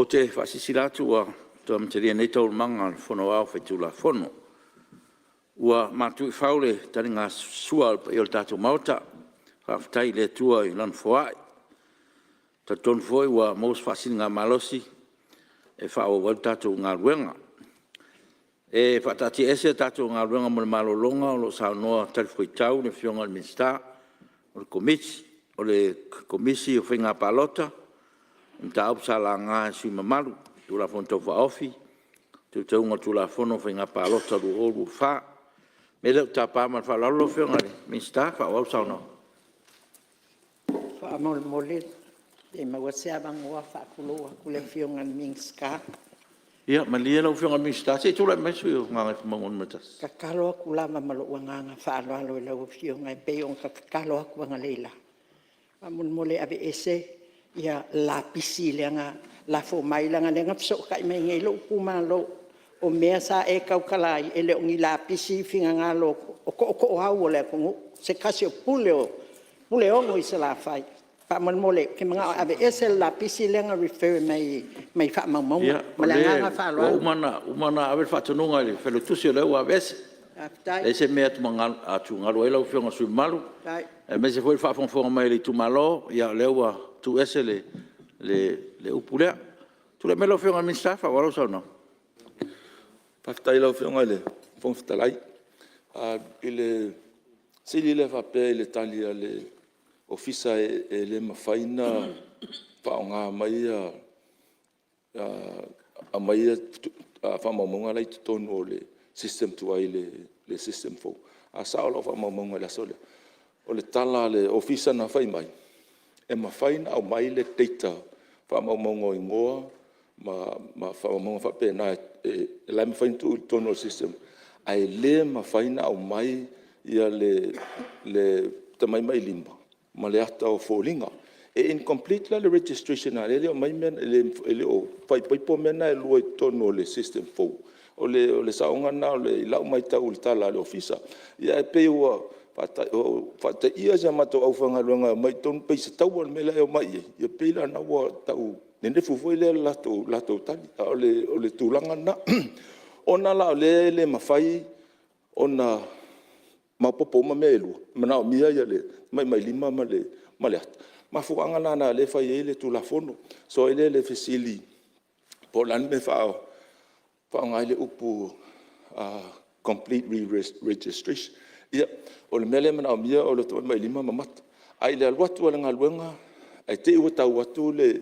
te faasilasila atu ua toe amatalia nei Taualumaga a le Fono Aoao Faitulafono. Ua matu i fau le taligasua a le paia o le tatou Maota, faafetai i le Atua i Lana foai. E talitonu foi ua maua se faasiligamalosi e faaauau ai le tatou galuega. E faataatiaese tatou galuega mo le malologa o lo o saunoa talifuaitau le Afioga i le Minisita o le Komisi o Faiga Palota i mataupu sa laga e sui usufono mamalu i Tulafono Tau Faaofi o Teuteuga o le Tulafono o Faiga Palota 2024. O le mea lea ou te tapa ma le faaaloalo lau Afioga i le Minisita e faaauau le saunoaga. Faamolemole pe maua se avanoa, e faatulou atu i le Afioga i le Minisita. Ia malie lau Afioga i le Minisita se i tulai mai le sui usufono mo Gagaifomauga 1. E tatalo atu lava ma lou agaga faaaloalo i lau Afioga e pei ona ta tatalo atu analeila, faamolemole aveese le lapisi lea na lafo mai, leaga o lea na fesootai mai nei lou itumalo, o mea sa e tautala ai, e le o ni lapisi finagalo o tootooau o le atunuu, se tasi o Puleono i Salafai. Faamolemole ou te manao e aveese le lapisi lea na refer mai ai faamaumauga. Ma le agaga faaaloalo. Ia, o lea ua uma ona ave le faatonuga i le Failautusi o lea ua aveese. E leai se mea e atugalu ai lau Afioga i le sui usufono mamalu, aemaise foi le faafogafoga mai a le itumalo, o lea ua tuu ese le upu lea. Tulai mai lau Afioga i le Minisita e faaauau lau saunoaga. Faafetai i lau Afioga i le Fofoga Fetalai. I le fesili lea faapea i le tali a le Ofisa e le mafai ona faaaoga mai aumai faamaumauga la e i totonu o le system tuai i le system fou. A sao lau faamaumauga i le aso lea, o le tala a le Ofisa na fai mai, e mafai ona aumai le data o faamaumauga o igoa ma faamaumauga faapena la e mafai ona tuu i totonu o le system, ae le mafai ona aumai le tamatamailima ma le ata o foliga. E incomplete la le registration a o lea e le o faaipoipo mea na e lua i totonu o le system fou. O le saoga lena i lau matau i le tala a le Ofisa. Ia ae pei ua faateia si a matou aufaigaluega e omai i totonu pei se taua le mea la e omai i ai, ia pei la o lena ua tau nenefu foi lea le latou tali. A o le tulaga lena. Ona la o lea e le mafai ona maopoopo uma mea e lua, e manaomia le tamatamailima ma le ata, o mafuaaga la lena o lea e fai ai le Tulafono. Sosoo ai lea i le fesili po o le a le mea e faaaoga ai le upu complete re-registration. Ia, o le mea lea e manaomia o le tamatamailima ma ata. Ae i le alu atu o le galuega ae te i ua tau atu le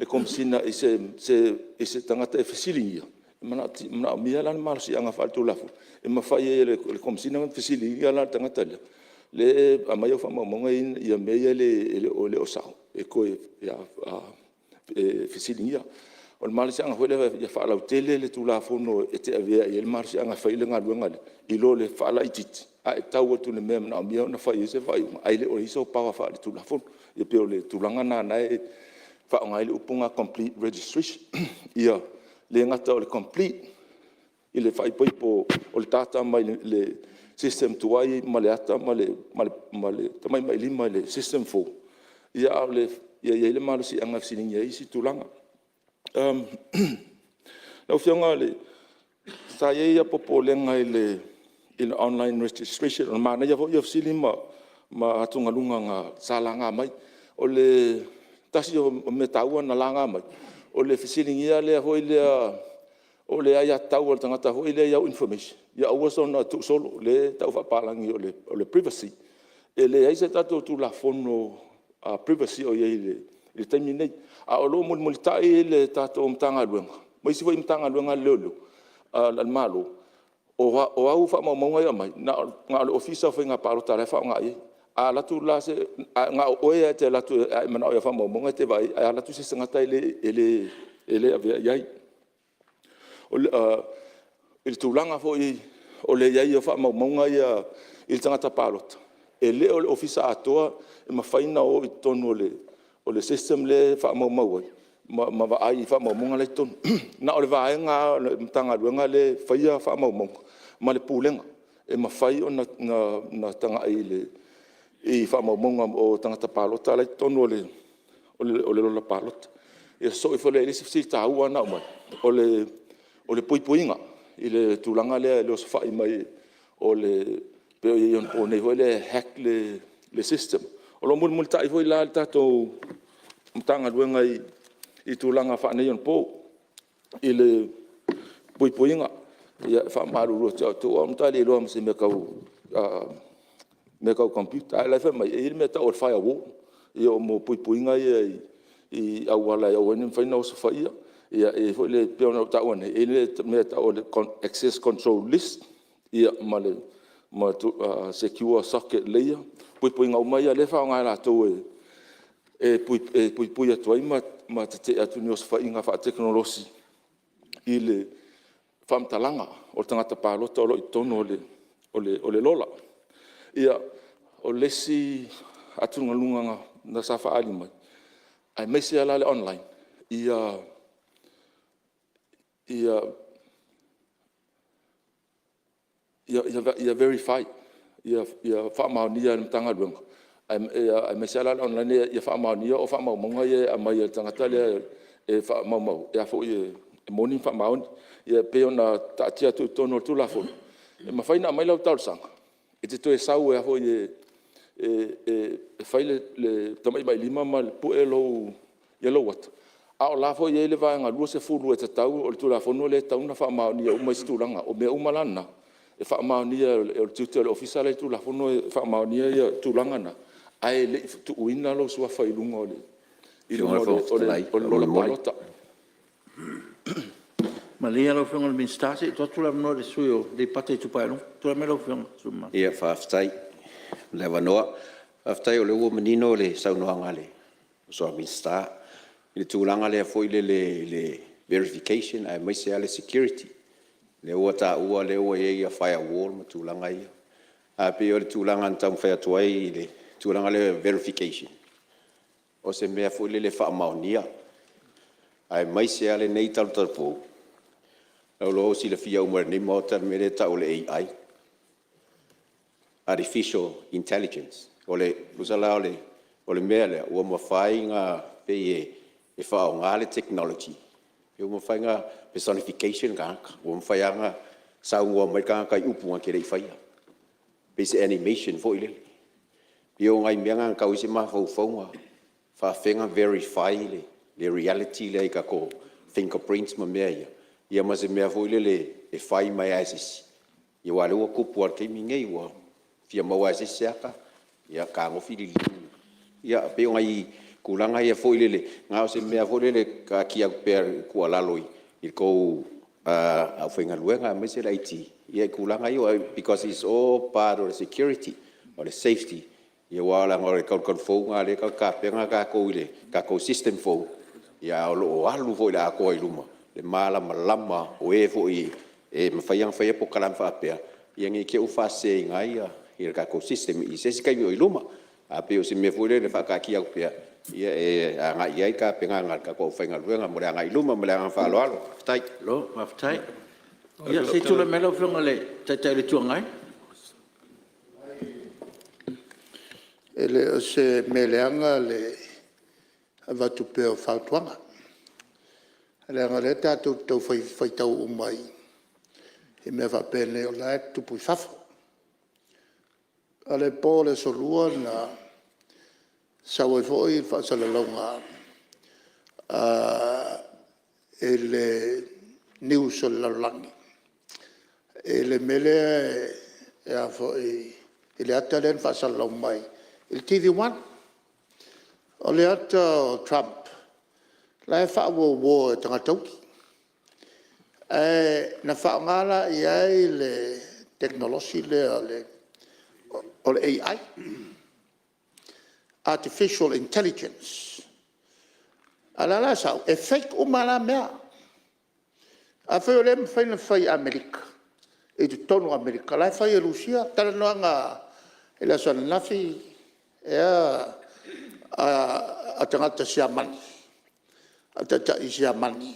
Komesina i se tagata e fesiligia, e manaomia la le malosiaga faale-Tulafono e mafai ai e le Komesina ona fesiligia la le tagata lea e aumai au faamaumauga ia mea ia e le o sao e toe fesiligia. O le malosiaga foi lea ia faalautele le Tulafono e te avea i ai le malosiaga e fai ai le galuega lea i lo le faalaitiiti ae tau atu i le mea e manaomia ona fai ai se faaiuga ae le o i ai sou power faale-Tulafono. E pei o le tulaga lena o lena e faaaoga ai le upu lena complete registration. Ia le gata o le complete i le faaipoipo o le data mai le system tuai ma le ata ma le tamatamailima i le system fou, a ia i ai le malosiaga e fesiligia ai isi tulaga. Lau Afioga sa i ai popolega i le online registration. O le manaia foi ia o fesili ma atugaluga sa laga mai. O le tasi o mea taua na laga mai, o le fesiligia lea foi lea o le aiatatau a le tagata foi lea i au information ia aua soona tuusolo, lea e tau faapapalagi o le privacy. E leai se tatou Tulafono Privacy o i ai i le taimi lenei, a o lo o mulimulitai le tatou Matagaluega ma isi foi Matagaluega a le Malo, o au faamaumauga ia e aumai, na o le Ofisa o Faiga Palota la e faaaoga i ai. A alu atu la se… na o oe lava e te alu atu a e manao i au faamaumauga e te vaai i ai, ae a alu atu se isi tagata e le avea i ai. I le tulaga foi o le i ai o faamaumauga ia i le tagata palota, e le o le Ofisa atoa e mafai ona o i totonu o le system lea e faamaumau ai ma vaai i faamaumauga la e i totonu. Na o le vaega lava o le Matagaluega lea e faia faamaumauga ma le Pulega e mafai ona tagai i faamaumauga o tagata palota la e i totonu o le lola palota. Ia sosoo ifo lea i le isi fesili taua lava na aumai, o le puipuiga i le tulaga lea i le osofai mai pei o i onaponei foi lea e hack le system. O lo o mulimulitai foi la le tatou Matagaluega i tulaga faaneionapo i le puipuiga. E faamalulu atu ia te outou o au e matua le iloa lava ma se mea tau computer, ae la e fai mai e i ai le mea e tau o le firewall, ia mo puipuiga ia i auala e aua ai ne i mafai ona osofaia. E i ai foi le pei ona ou taua nei, e i ai le mea e tau o le access control list ma le secure socket layer, o puipuiga uma ia o lea e faaaoga e latou e puipui atu ai ma tetee atu i ni osofaiga faatekonolosi i le faamatalaga o le tagata palota o lo o i totonu o le lola. Ia, o le isi atugaluga sa faaali mai, aemaise lava la le online, ia verify, ia faamaonia e le Matagaluega, aemaise lava la le online ia faamaonia o faamaumauga ia e aumai e le tagata lea e faamaumauina, e moni ma faamaoni. Ia pei ona taatia atu i totonu o le Tulafono, e mafai ona aumai lau talosaga, e te toe sau ai e fai le tamatamailima ma pue lou ata, a o la e foi e i ai le Vaega 20 e tatau, o le Tulafono lea e tatau ona faamaonia uma isi tulaga. O mea uma la na, e faamaonia, o le tiute o le Ofisa la e i ai i le Tulafono e faamaonia tulaga na, ae le i tuuina lou suafa i luga o le lola palota. Malie lau Afioga i le Minisita se i tuu atu le avanoa i le sui usufono mo Aleipata Itupa i Luga. Tulai mai lau Afioga i le sui usufono mamalu. Ia faafetai mo le avanoa. Faafetai o lea ua manino le saunoaga a le uso a Minisita i le tulaga lea foi lele i le verification aemaise lava le security. Lea ua taua o lea ua i ai firewall ma tulaga ia. Ae pei o le tulaga na taumafai atu ai i le tulaga lea o le verification, o se mea foi lele e faamaonia, aemaise lava lenei talutalufou, masalo ua silafia uma e lenei Maota le mea lea e tau o le AI, Artificial Intelligence. Tusa la o le mea lea ua mafai ona pei e faaaoga le technology ua mafai ona personification le tagata, ua mafai lava ona saunoa mai le tagata i upu na te le i faia, pei se animation foi lele. Ia o nai mea na na tau i ai se mafaufauga, e faafefea ona verify le reality lea i tatou fingerprints ma mea ia, ia ma se mea foi lele e fai mai lava e se isi, aua o lea ua tupu lava i le taimi lenei, ua fia maua lava e se isi se ata, ia fetagofi liliu. Ia pei o nai tulaga ia foi lele, na o se mea foi lele e taatia atu pea e tuualalo i le tou aufaigaluega aemaise le IT i tulaga ia because it's all part of the security, o le safety, aua leaga o le talutalufou lena o lea tatou te tapena tatou i le tatou system fou, ae o lo o alu foi i le atoa i luma le malamalama o e foi e mafai ona faia polokalame faapea ina ne i te i ua faaseseina ai le tatou system i se isi taimi o i luma. Ae pei o se mea foi lele e faataatia atu pea e agai i ai le tapenaga a le tatou aufaigaluega mo le agai i luma. Ma le agaga faaaloalo. Faafetai. Malo faafetai. Ia se i tulai mai lau Afioga i le Taitai o le Itu Agai. E le o se mea leaga le avatu pea o fautuaga, leaga o lea tatou te tau faitau uma i mea faapenei o la e tutupu i fafo. O le po o le Aso Lua na sau ai foi le faasalalauga i le news a le lalolagi i le mea lea i le ata lea na faasalalau mai i le TV1. O le ata o Trump la e faauouo e tagata uli, ae na faaaoga la i ai le tekonolosi lea o le AI, Artificial Intelligence. A o la e la e sau e fake uma lava la mea. Afai o lea e mafai ona fai e Amerika i totonu o Amerika, o la e fai e Rusia. O talanoaga i le aso ananafi ea a tagata Siamani, a taitai Siamani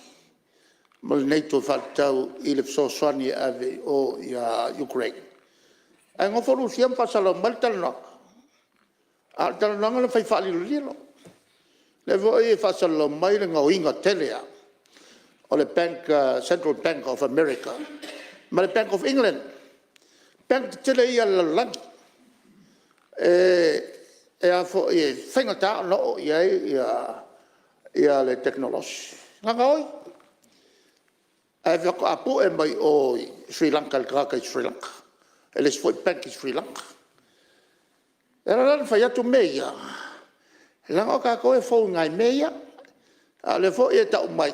ma le NATO e faatatau i le fesoasoani e ave i o ia Ukraine, ae nofo Rusia ma faasalalau mai le talanoaga, a o le talanoaga na fai faalilolilo. Lea foi e faasalalau mai le gaoiga tele lava o le Central Bank of America ma le Bank of England, o bank tetele ia a le lalolagi e faigata ona oo i ai le tekonolosi. Na gaoi ae faatoa pue mai o i Sri Lanka e le tagata i Sri Lanka e le isi foi bank i Sri Lanka. E ala la ona fai atu mea ia leaga o tatou e fou i nai mea ia, a o lea foi e tau mai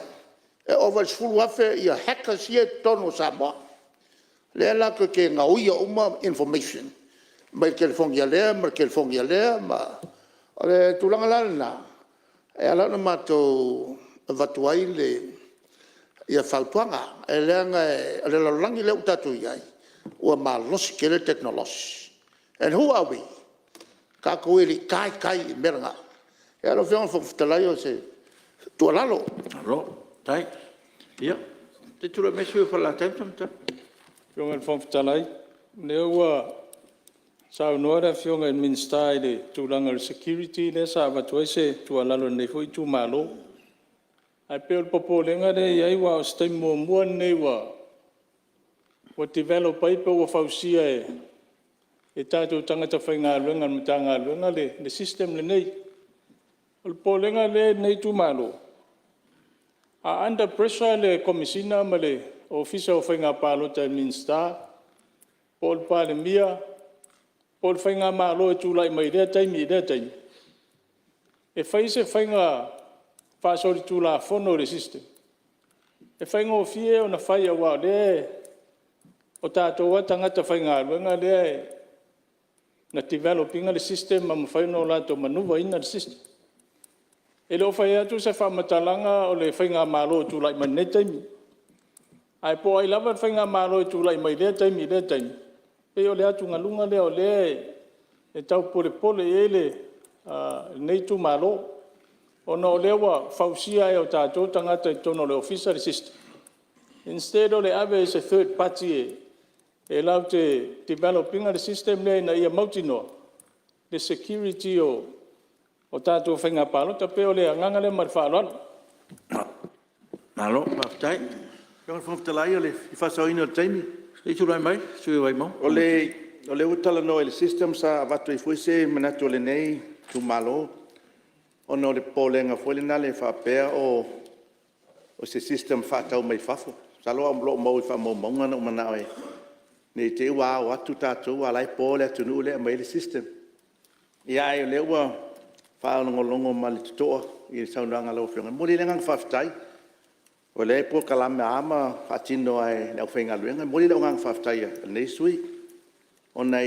e ova i le 10,000 hackers ia e i totonu o Samoa lea latou te gaoia uma information mai telefoni a lea ma le telefoni a lea. O le tulaga la lena e ala ona matou avatu ai fautuaga e leaga o le lalolagi lea ua tatou i ai ua malosi tele le tekonolosi. And who are we? O tatou e le i taitai i le mea lena. Lau Afioga i le Fofoga Fetalai o se tuualalo. Malo faafetai. Ia se i tulai mai le sui usufono mo Falelatai ma Samatau. Lau Afioga i le Fofoga Fetalai, o lea ua saunoa le Afioga i le Minisita i le tulaga o le security lea sa avatu ai se tuualalo a lenei foi Itumalo. Ae pei o le popolega lea e i ai aua o se taimi muamua lenei ua develop ai po o ua fausia e tatou tagata faigaluega a le Matagaluega le system lenei. O le popolega lea e i ai lenei Itumalo, a under pressure le Komesina ma le Ofisa o Faiga Palota e le Minisita po o le Palemia po o le Faigamalo e tulai mai i lea taimi i lea taimi, e fai se faiga faasolitulafono i le system, e faigofie ona fai aua o lea o tatou lava tagata faigaluega lea na develop ina le system ma mafai ona latou manouver ina le system. E le o fai atu se faamatalaga o le Faigamalo o tulai mai i lenei taimi, ae po o ai lava le Faigamalo e tulai mai i lea taimi i lea taimi, e pei o le atugaluga lea o lea e tau polepole i ai lenei Itumalo, ona o lea ua fausia lava e o tatou tagata i totonu o le Ofisa le system instead o le ave i se third party e latou te develop ina le system lea ina ia mautinoa le security o tatou faiga palota. E pei o le agaga lea ma le faaaloalo. Malo faafetai. Lau Afioga i le Fofoga Fetalai o le fia faasaoina o le taimi. Se i tulai mai le sui usufono mo Vaimauga. O lea ua talanoa i le system sa avatu ai foi se manatu o lenei Itumalo ona o le popolega foi lea faapea o se system faatau mai fafo. Masalo o lo o maua i faamaumauga na ou manao e… ne i te i ua ao atu tatou a o la e po le atunuu lea e aumai ai le system. Ia a o lea ua faalogologo ma le totoa i le saunoaga a lau Afioga, e momoli ai le agaga faafetai. O lea e polokalame lava ma faatino lava e le aufaigaluega. E momoli le agaga faafetai o lenei sui usufono ona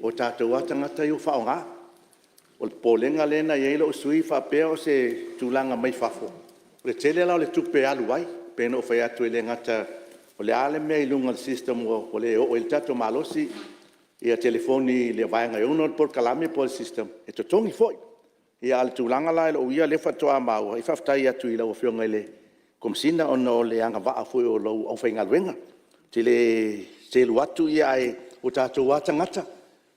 o tatou lava tagata ia ua faaaoga. O le popolega lea na i ai lou sui usufono faapea o se tulaga mai fafo, o le tele la o le tupe e alu ai. Pei ona ou fai atu e le gata o le a le mea i luga o le system ua le oo i ai le tatou malosi, ia telefoni i le vaega e ona le polokalame po o le system, e totogi foi. A o le tulaga la i lou ia lea faatoa maua, ia faafetai atu i lau Afioga i le Komesina ona o le agavaa foi o lau aufaigaluega. Ou te le selu atu ae o tatou lava tagata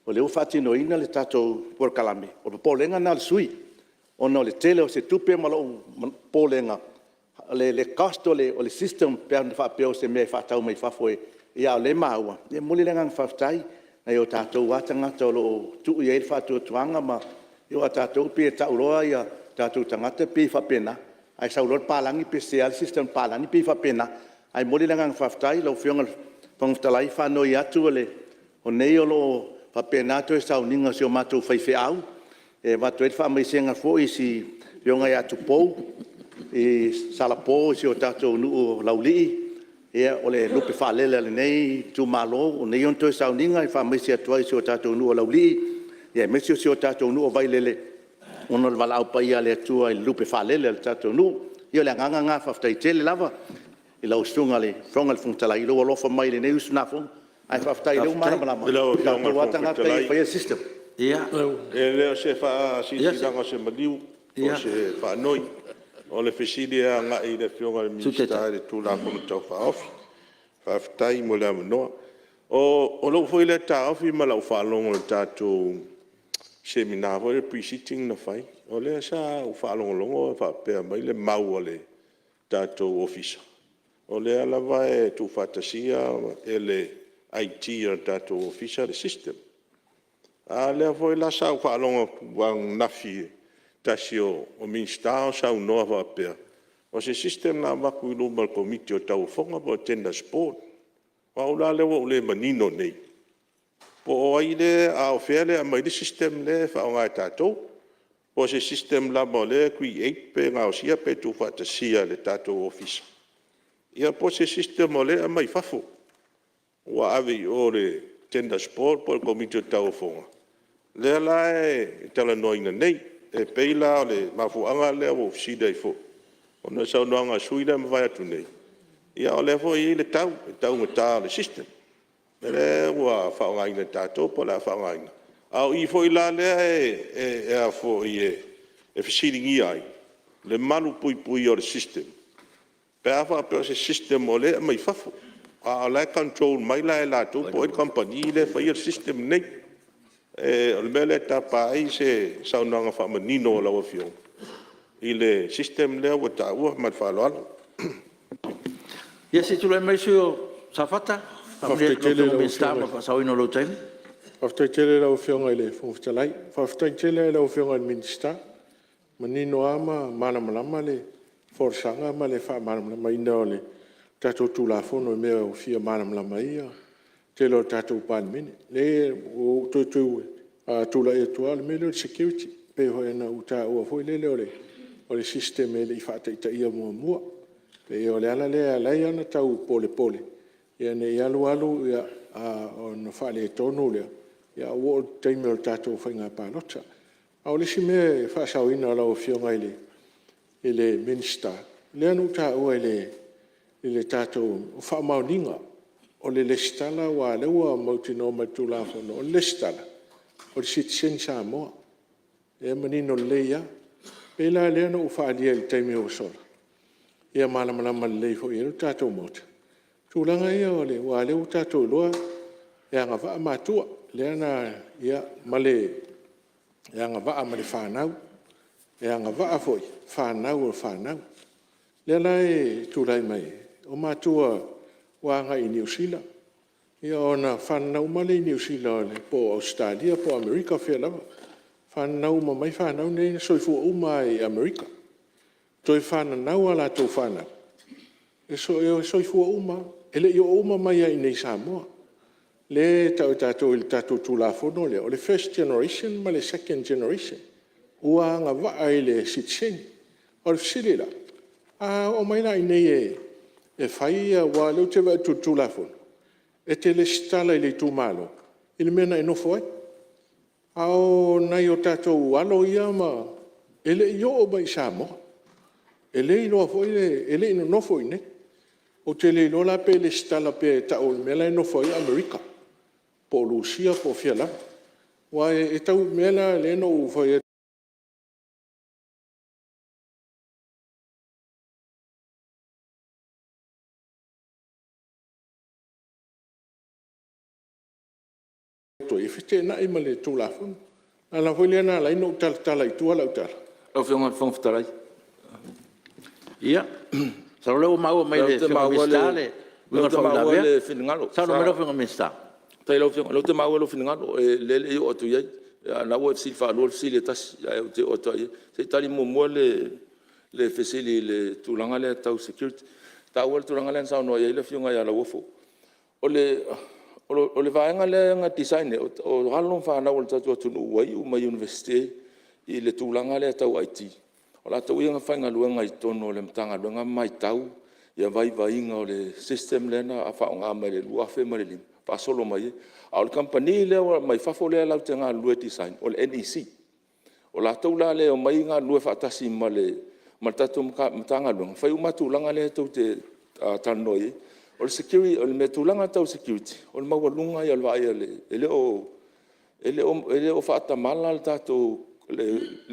o lea ua faatinoina le tatou polokalame. O le popolega lena o le sui usufono ona o le tele o se tupe ma lou popolega o le cost o le system pe ana faapea o se mea e faatau mai fafo, a o lea e maua. E momoli le agaga faafetai i nai o tatou lava tagata o lo o tuu i ai le faatuatuaga ma… Aua o tatou e pei e tau loa o tatou tagata e pei e faapena, ae sau loa le palagi pe sese lava le system a le palagi e pei e faapena. Ae momoli le agaga faafetai i lau Afioga i le Fofoga Fetalai, e faanoi atu o nei o lo o faapena toe sauniga o si o matou faifeau e avatu ai le faamaisega foi i le Afioga ia Tupou Salapo i si o tatou nuu o Laulii, o le lupe faalele a lenei itumalo, o nei ona toe sauniga, e faamaise atu ai i si o tatou nuu o Laulii aemaise o si o tatou nuu o Vailele ona o le valaau paia a le Atua i le lupe faalele a le tatou nuu. Ia o le agaga lena faafetai tele lava i lau Susuga i le Fofoga Fetalai i lou alofa mai i lenei usugafono, ae faafetai o lea ua malamalama o tatou lava tagata ia e faia le system. E le o se faasilasilaga o se maliu po o se faanoi. O le fesili e agai i le Afioga i le Minisita i le Tulafono Tau Faaofi. Faafetai mo le avanoa. O lou foi lea taofi ma lau faalogo i le tatou Semina foi lea Pre-sitting na fai, o lea sa ou faalogologo o faapea mai le mau a le tatou Ofisa, o lea lava e tuufaatasia e le IT a le tatou Ofisa le system. A lea foi la sa ou faalogo atu ananafi i se tasi o Minisita o saunoa faapea, o se system na avatu i luma o le Komiti o Tauofoga po o le Tenders Board. O au la lea ua ou le manino nei, po o ai lea, a o fea lea e aumai ai le system lea e faaaoga e tatou. Po o se system lava o lea e create pe gaosia pe tuufaatasia e le tatou Ofisa, ia po o se system o lea e aumai fafo ua ave i o i le Tenders Board po o le Komiti o Tauofoga lea la e talanoaina nei. E pei la o le mafuaaga lea ua ou fesili ai foi ona o le saunoaga a le sui usufono lea ua mavae atu nei, ia o lea foi e i ai le tau, le taugata o le system lea ua faaaogaina e tatou po o le a faaaogaina. A o i foi la lea e fesiligia ai le malupuipuia o le system pe a faapea o se system o lea e aumai fafo, a o la e control mai la e latou po o ai le kamupani lea e faia le system lenei. O le mea lea e tapa ai se saunoaga faamanino a lau Afioga i le system lea ua taua. Ma le faaaloalo. Ia se i tulai mai le sui usufono mo Safata. Faamalie atu i lau Afioga i le Minisita mo le faasaoina o lou taimi. Faafetai tele i lau Afioga i le Fofoga Fetalai. Faafetai tele lava i lau Afioga i le Minisita, ua manino lava ma malamalama le folasaga ma le faamalamalamaina o le tatou Tulafono i mea ua fia malamalama ai le tele o le tatou Palemene. Leai ua ou toe tulai atu lava o le mea lea o le security pei foi ona ou taua foi lele o le system e le i faataitaia muamua. E pei o le ala lea e ala ai ona tau polepole ne i alu alu ona faaletonu lea, ae ua oo i le taimi o le tatou faiga palota. A o le isi mea i le faasaoina o lau Afioga i le Minisita, lea na ou taua i le tatou faamaoniga o le resitala aua o lea ua mautinoa mai i le Tulafono, o le resitala o le sitiseni Samoa, lea e manino lelei lava. E pei la lea na ou faaalia i le taimi ua sola ia malamalama lelei foi i ai le tatou Maota i tulaga ia aua o lea ua tatou iloa e agavaa matua, ma e agavaa ma le fanau, e agavaa foi fanau a le fanau. O lea la e tulai mai ai, o matua ua agai i Niu Sila ona fananau uma lea i Niu Sila po o Ausetalia po o Amerika o fea lava, fananau uma mai fanau nei na soifua uma lava i Amerika. Toe fananau a latou fanau, e soifua uma lava, e le i oo uma mai lava i inei i Samoa. Lea e tau e tatou i le tatou Tulafono lea, o le first generation ma le second generation ua agavaa i le sitiseni. O le fesili la; a oo mai la i inei e fai aua o lea ou te vaai atu i le Tulafono, e te resitala i le itumalo i le mea na e nofo ai. A o nai o tatou alo ia e le i oo mai i Samoa, e le iloa foi, e le i nonofo i inei. Ou te le iloa la pe resitala pea e tau o le mea la e nofo ai o Amerika po o Lusua po o fea lava. Aua e tau o le mea lea na ou fai atu ai, e feteenai ma le Tulafono. O le ala foi lea na ala ai ona ou talatala i tua lau tala. Lau Afioga i le Fofoga Fetalai… Ia, masalo o lea ua maua mai e le Afioga i le Minisita le uiga o le faauilavea. Saunoa mai lau Afioga i le Minisita. Faafetai i lau Afioga, o lea ou te maua lou finagalo, o lea e le i oo atu i ai. A o lena ua e fesili faalua le fesili e tasi ae ou te oo atu lava i ai. Se i tali muamua le fesili i le tulaga lea tau security. E taua le tulaga lea na saunoa i ai le Afioga ia Lauofo. O le vaega lea na design ina, o alo ma fanau a le tatou atunuu ua iu mai Iunivesite i le tulaga lea tau IT, o latou ia na faigaluega i totonu o le Matagaluega ma matau vaivaiga o le system lea na faaaoga mai le 2005 faasolo mai ai. A o le kamupani lea mai fafo lea latou te galulue e design, o le NEC. O latou la lea e omai galulue faatasi ma le tatou Matagaluega, fai uma lava tulaga ia tou te talanoa i ai. O le security, o le tulaga tau security, o le maualuga ia o le vaai a le… E le o faatamala le tatou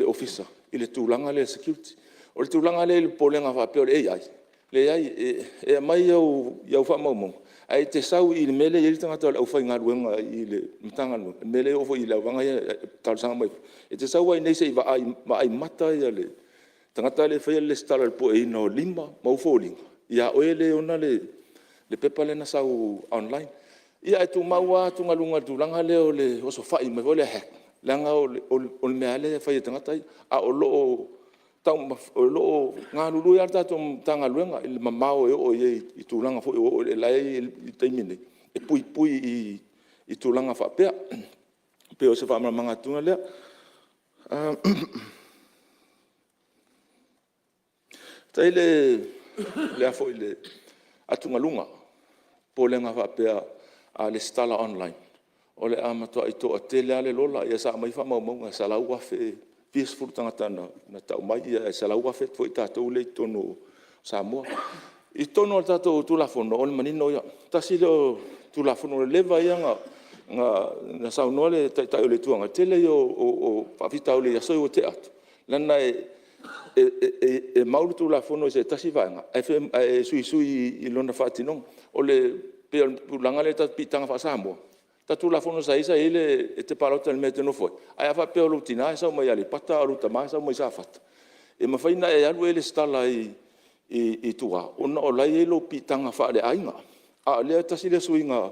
Ofisa i le tulaga lea o le security. O le tulaga lea i le popolega faapea o le AI, leai, e aumai au faamaumauga, Ae e te sau i le mea lea e i ai le tagata o le aufaigaluega i le Matagaluega, le mea lea e oo foi i le vaega lea e talosaga mai ai, e te sau lava i inei se i vaai mata le tagata lea e faia le resitala i le pueina o lima ma ou foliga ia oe lea e ona le pepa lea na sau online. Ia ae tumau lava atugaluga i le tulaga lea o le osofai mea foi lea hack, leaga o le mea lava lea e fai e tagata ia. A o lo o galulue lava le tatou Matagaluega i le mamao e oo i ai i tulaga foi o la e i ai i le taimi nei e puipui i tulaga faapea. E pei o se faamalamalamaga atu lea. Faafetai i le atugaluga, popolega faapea a resitala online o le a matuai toatele lava le lola. Ia sa aumai faamaumauga e 100,000 e fia sefulu tagata na tau mai, ae 100,000 foi tatou lea e i totonu o Samoa. I totonu o le tatou Tulafono, o le manino ia, tasi lea o Tulafono ua leva ia ona saunoa le Taitai o le Itu Agai, o le tele ia o faafitauli i aso ia ua tea atu, leaga e mau le Tulafono i se tasi vaega ae suisui i lona faatinoga. E pei o le tulaga lea i le tatou piitaga faa-Samoa, tatou Tulafono sa i ai sa i ai le… e te palota i le mea e te nofo ai, ae a faapea o lou tina e sau mai Aleipata a o lou tama e sau mai Safata, e mafai ona e alu e resitala i tua ona o la e i ai lou piitaga faaleaiga. A o lea tasi lea suiga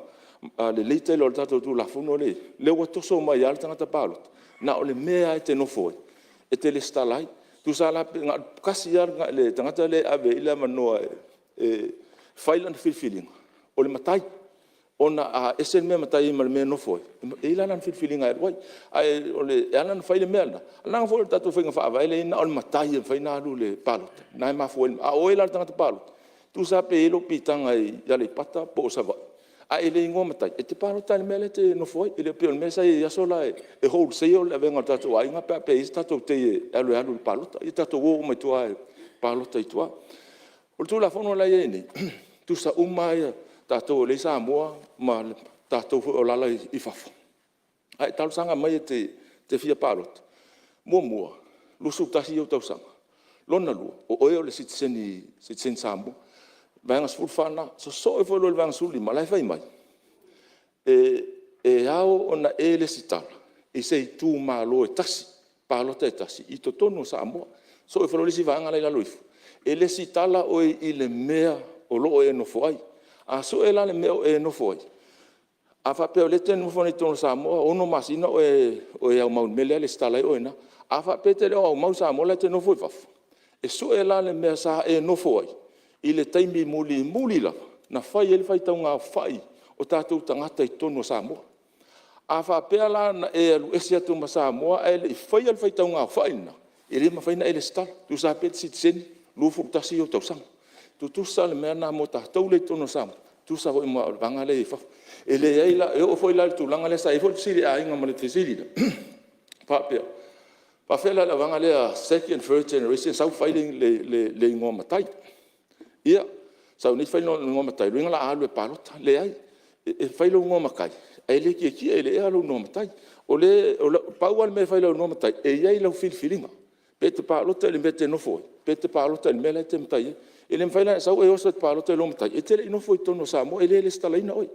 lelei tele o le tatou Tulafono lea e i ai, lea ua toso mai lava le tagata palota na o le mea lava e te nofo ai e te resitala ai. Tusa la pe na o le tasi lava le tagata lea e ave i ai le avanoa e fai lana filifiliga, o le matai, ona a ese le mea e matai ai ma le mea e nofo ai, e i ai la lana filifiliga e alu ai. Ae e ala ona fai le mea lena, leaga foi o le tatou faiga faavae lea e i ai na o le matai e mafai ona alu i le palota, lena e mafua ai. A o oe la le tagata palota, tusa lava pe i ai lou piitaga i Aleipata po o Savaii, a e le igoa matai, e te palota lava i le mea la e te nofo ai. E le pei o le mea sa i ai i aso la e wholesale le avega o tatou aiga pe a faapea e i ai se tatou tei e alu e alu i le palota. Ia tatou o uma i tua e palota i tua. O le Tulafono la e i ai nei, e tutusa uma lava tatou o lea e i Samoa ma tatou foi o alaala i fafo. A e talosaga mai e te fia palota, muamua, 21 ou tausaga, lona lua, o oe o le sitiseni Samoa, Vaega 14 lena. Sosoo ifo loa i le Vaega 15 o la e fai mai, e ao ona e resitala i se itumalo e tasi, palota e tasi i totonu o Samoa. Sosoo ifo loa le isi vaega la e i lalo ifo, e resitala oe i le mea o lo o e nofo ai. A sue la le mea o e nofo ai, a faapea o lea e te nofo nei i totonu o Samoa 6 masina o e aumau i le mea lea, resitala ai oe i ina. A faapea e te le o aumau i Samoa o la e te nofo i fafo, e sue la le mea sa e nofo ai i le taimi mulimuli lava na fai ai le faitauaofai o tatou tagata i totonu o Samoa. A faapea la na e alu ese atu ma Samoa ae le i faia le faitauaofai lena, e le mafai ona e resitala, tusa lava pe te sitiseni, 21 ou tausaga. E tutusa le mea lena mo tatou lea e i totonu o Samoa, tutusa foi ma vaega la e i fafo. E leai la, e oo foi la i le tulaga lea sa i ai foi le fesili a Aiga ma le fesili lea e faapea, e faafefea la le vaega lea second, third generation sau fai le igoa matai. Ia, sau nei fai le igoa matai, lona uiga o le a alu e palota. Leai, e fai lou igoa matai ae le tietie i le ea lou igoa matai. Pau lava le mea e fai i lou igoa matai, e i ai lau filifiliga, pe te palota i le mea e te nofo ai pe te palota i le mea la e te matai ai. E le mafai la ona e sau e oso e te palota i lou matai, e te le i nofo i totonu o Samoa, e le resitalaina oe.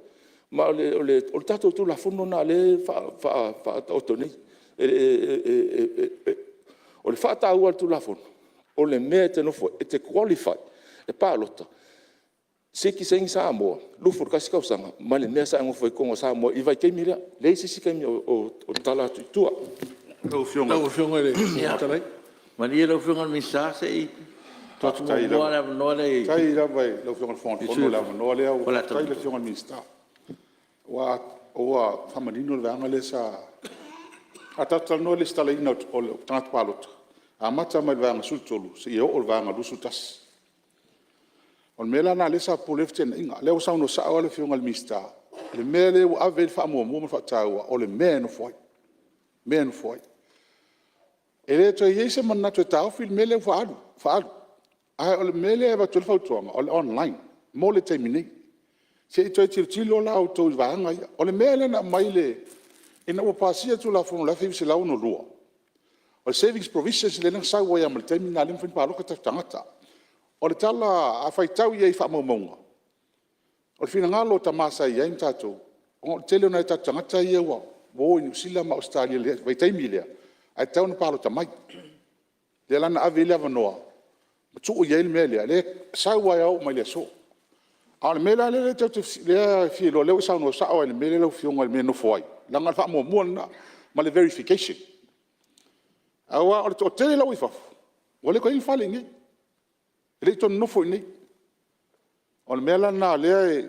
Ma o le tatou Tulafono lena o lea e faataoto nei. O le faataua a le Tulafono, o le mea e te nofo ai, e te qualify e palota, sitiseni Samoa, 21 tausaga ma le mea sa e nofo ai i totonu o Samoa i le vaitaimi lea. E leai se isi taimi o tatala atu i tua. Lau Afioga i le Fofoga Fetalai… Se i tuu atu muamua lava le avanoa lea i le sui usufono o Faleata 4. Faafetai lava i lau Afioga i le Fofoga Fetalai mo le avanoa lea. Faafetai i le Afioga i le Minisita ua faamanino le vaega lea sa… A tatou talanoa i le resitalaina o tagata palota, e amata mai le Vaega 13 seia oo i le Vaega 21. O le mea la lena o lea sa popole ai le feteenaiga. O lea ua saunoa sao lava le Afioga i le Minisita, o le mea lea ua ave i ai le faamuamua ma le faataua o le mea e nofo ai, mea e nofo ai. E le toe i ai se manatu e taofi le mea lea ua faaalu. A o le mea lea e avatu ai le fautuaga o le online mo le taimi nei. Se i toe tilotilo la outou i vaega ia. O le mea lea na aumai ina ua pasia le Tulafono i le 1962, o le Savings Provision lea na sau ai lava ma le taimi lena lea e mafai ona palota o tatou tagata. O le tala a faitau i ai i faamaumauga, O le finagalo o Tama sa i ai ma tatou, ona o le tele o nai o tatou tagata ia ua o i Niu Sila ma Ausetalia i le vaitaimi lea ae tatau ona palota mai. Lea la na ave ai le avanoa ma tuu i ai le mea lea, lea e sau ai lava e oo mai le aso. A o le mea la lea e fia iloa, lea ua e saunoa sao lava i le mea lea lau Afioga i le mea e nofo ai, leaga o le faamuamua lena ma le verification. Aua o le toatele la ua i fafo ua le toe i ai ni fale i inei, e le toe nonofo i inei. O le mea la lena o lea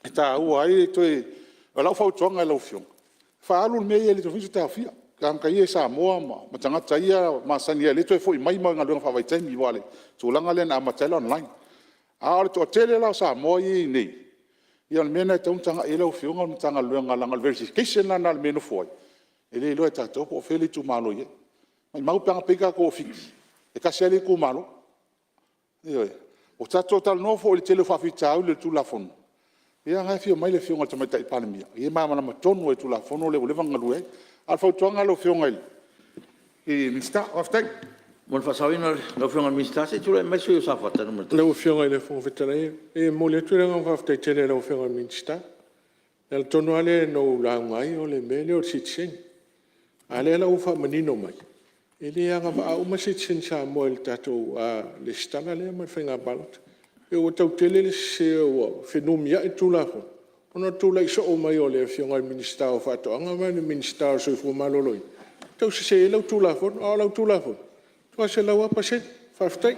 e taua ai le toe… O lau fautuaga i lau Afioga, faaalu le mea ia e le toe mafai ona taofia, tagata ia e Samoa ma tagata ia masani ai lea e toe foi mai mo galuega faavaitaimi aua o le tulaga lea na amata ai le online. A o le toatele la o Samoa ia e i inei, ia o le mea lena e tatau ona tagai i ai lau Afioga ma le Matagaluega leaga o le verification la lena o le mea e nofo ai, e le iloa e tatou po o fea le itumalo e i ai. Maimau pe ana pei tatou o Fiti e tasi lava le itumalo. Ioe. Ua tatou talanoa foi i le tele o faafitauli o le Tulafono, ia o lena e afio mai le Afioga i le Tamaitai Palemia o ia e malamalama tonu lava i le Tulafono lea ua leva ona galue ai. A o le fautuaga lau Afioga i le Minisita. Faafetai. Mo le faasaoina lau Afioga i le Minisita, se i tulai mai le sui usufono mo Safata 1. Lau Afioga i le Fofoga Fetalai, e momoli atu le agaga faafetai tele i lau Afioga i le Minisita. O le ala tonu lava lea na ou lauga ai o le mea lea o le sitiseni, a o lea la ua faamanino mai e le agavaa uma sitiseni Samoa i le tatou resitala lea ma le faiga palota. E pei ua tau tele le sese ua fenumiai le Tulafono ona o le tulai soo mai o le Afioga i le Minisita o Faatoaga ma le Minisita o le Soifua Maloloina e tau sese ai lau Tulafono. A o lau Tulafono, e matua 100%. Faafetai.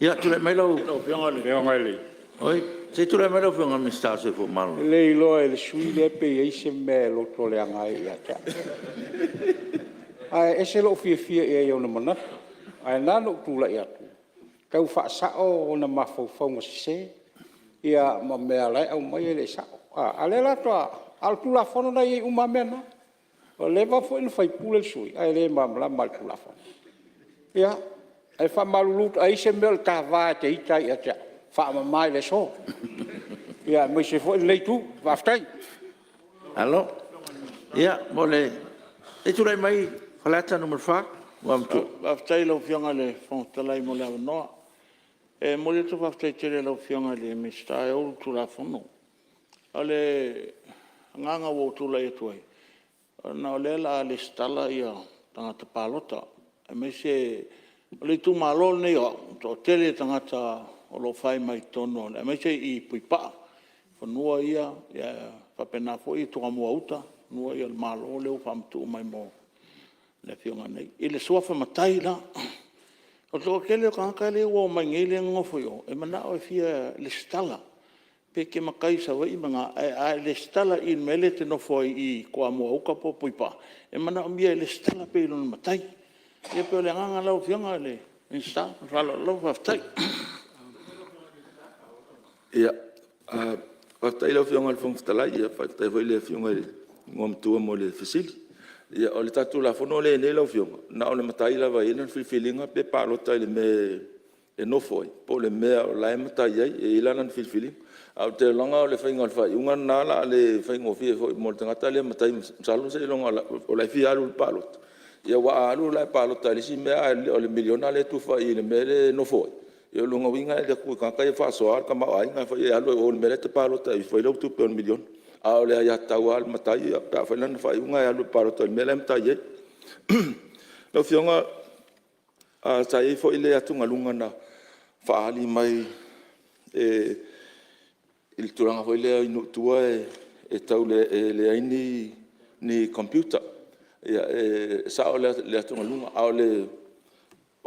Ia tulai mai lau Afioga i le Minisita o le Soifua Maloloina. E le iloa e le sui usufono lea pe i ai se mea e loto leaga ai ia te au. Ae ese lou fiafia i ai i ona manatu. Ae ala ona ou tulai atu, e tau faasao ona mafaufauga sese ma mea o la e aumai e le sao. A o lea la faatoa… A o le Tulafono la e i ai uma lava mea na. Ua leva foi ona faipule le sui usufono ae le malamalama i le Tulafono. Ia, e faamalulu atu a i ai se mea o le ta va e te ita ai ia te au, faamama i le aso, aemaise foi lenei itu. Faafetai. Malo. Ia se i tulai mai Faleata 4, le Igoamatua. Faafetai i lau Afioga i le Fofoga Fetalai mo le avanoa. E momoli atu le faafetai tele i lau Afioga i le Minisita e ou le Tulafono. O le agaga ua ou tulai atu ai, ona o lea o le a resitala tagata palota aemaise o le itumalo lenei o au, e toatele tagata o lo o fai mai totonu aemaise i Puipaa i fanua ia, faapena foi Toamuauta fanua ia o le Malo lea ua faamatuu mai mo le afioaga nei. I le suafa matai la, o le toatele o tagata lea ua omai nei lea e nonofo i o e mananao e fia resitala pe te matai i Savaii ae a e resitala i le mea lea e te nofo ai i Toamuauta po o Puipaa e manaomia e resitala pea i lona matai. Ia pei o le agaga lena lau Afioga i le Minisita ma le faaaloalo lava faafetai. Faafetai i lau Afioga i le Fofoga Fetalai, faafetai foi i le Afioga i le Igoamatua mo le fesili. Ia o le tatou Tulafono lea e i ai nei lau Afioga, na o le matai lava e i ai lana filifiliga pe palota i le mea e nofo ai po o le mea o la e matai ai, e i ai la lana filifiliga. Ae ou te lagona o le faiga o le faaiuga lena o le a le faigofie foi mo le tagata lea e matai, masalo seiloga o la e fia alu i le palota. Ia aua a alu la e palota i le isi mea a o le miliona lea e tufa i le mea lea e nofo ai, ia o lona uiga e alu atu i le tagata ia faasoa le tamaoaiga e alu ai i o i le mea la e te palota ai e ifo ai lau tupe o le miliona. A o le aiatatau lava a le matai ia pe a fai lana faaiuga e alu e palota i le mea la e matai ai. Lau Afioga sa i ai foi le atugaluga na faaali mai i le tulaga foi lea i nuu i tua e leai ni computer. Ia e sao le atugaluga, a o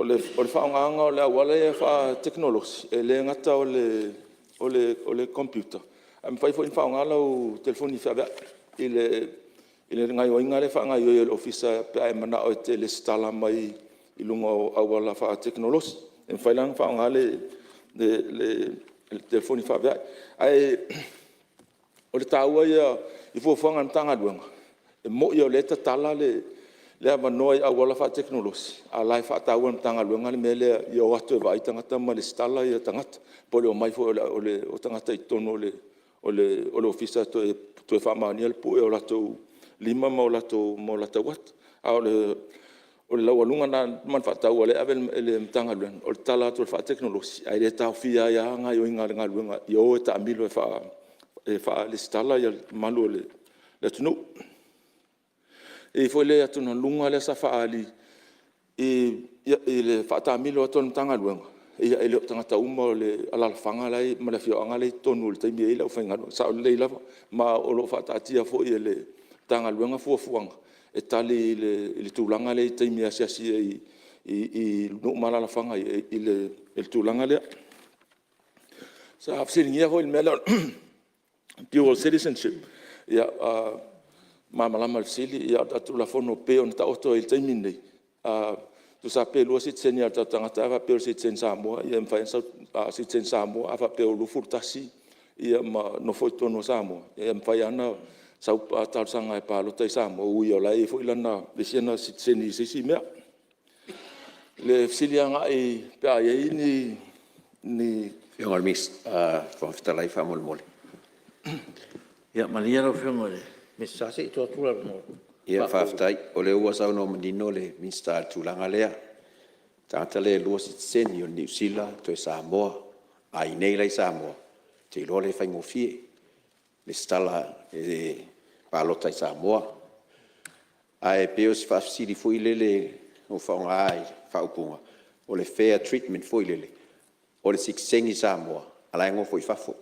le faaaogaina o le auala lea faatekonolosi, e le gata o le computer ae mafai foi ona faaaoga lau telefoni feaveai i le gaoioiga lea e faagaoioi e le Ofisa pe a e manao e te resitala mai i luga o auala faatekonolosi. E mafai la ona faaaoga le telefoni feaveai. Ae o le taua ia i fuafuaga a le Matagaluega, e moni o lea e tatala le avanoa i auala faatekonolosi, a o la e faataua e le Matagaluega le mea lea ia o atu e vaai tagata ma resitala tagata, po o le omai foi o tagata i totonu o le Ofisa e toe faamaonia le pue o latou lima ma o latou ata. A o O le laualuga lena ma le faataua lea e ave e le Matagaluega, o le tatala atu o le faatekonolosi, ae le taofia ai lava gaoioiga a le galuega ia o e taamilo e faalesitala le mamalu o le atunuu. E i ai foi le atugaluga lea sa faaali i le faataamilo atu o le Matagaluega, ia e le o tagata uma o le alaalafaga ma le afioaga la e i totonu i le taimi e i ai le aufaigaluega, e sao lelei lava. Ma o lo o faataatia foi e le Matagaluega fuafuaga e tali i le tulaga lea i taimi e asiasi ai i nuu ma alaalafaga i le tulaga lea. Sa fesiligia foi i le mea lea o le dual citizenship. Ia, e malamalama i le fesili, a o le tatou Tulafono e pei ona taoto ai i le taimi lenei, tusa lava pe lua sitiseni a o tatou tagata, a faapea o le sitiseni Samoa e mafai lava ona sau, a o le sitiseni Samoa a faapea ua 21 ma nofo i totonu o Samoa, e mafai lava ona sau talosaga e palota i Samoa, e ui o la e i ai foi le isi ana sitiseni i se isi mea. I le fesili agai pe a i ai ni… Lau Afioga i le Fofoga Fetalai faamolemole. Ia malie lau Afioga i le Minisita se i tuu atu le avanoa. Ia faafetai o lea ua saunoa manino le Minisita i le tulaga lea, le tagata lea e lua sitiseni, o le Niu Sila toe Samoa. A i inei la i Samoa ou te iloa lea e faigofie lesitala i le palota i Samoa. Ae pei o si faafesili foi lele ua faaaoga i le faaupuga o le fair treatment foi lele, o le sitiseni Samoa a o la e nofo i fafo.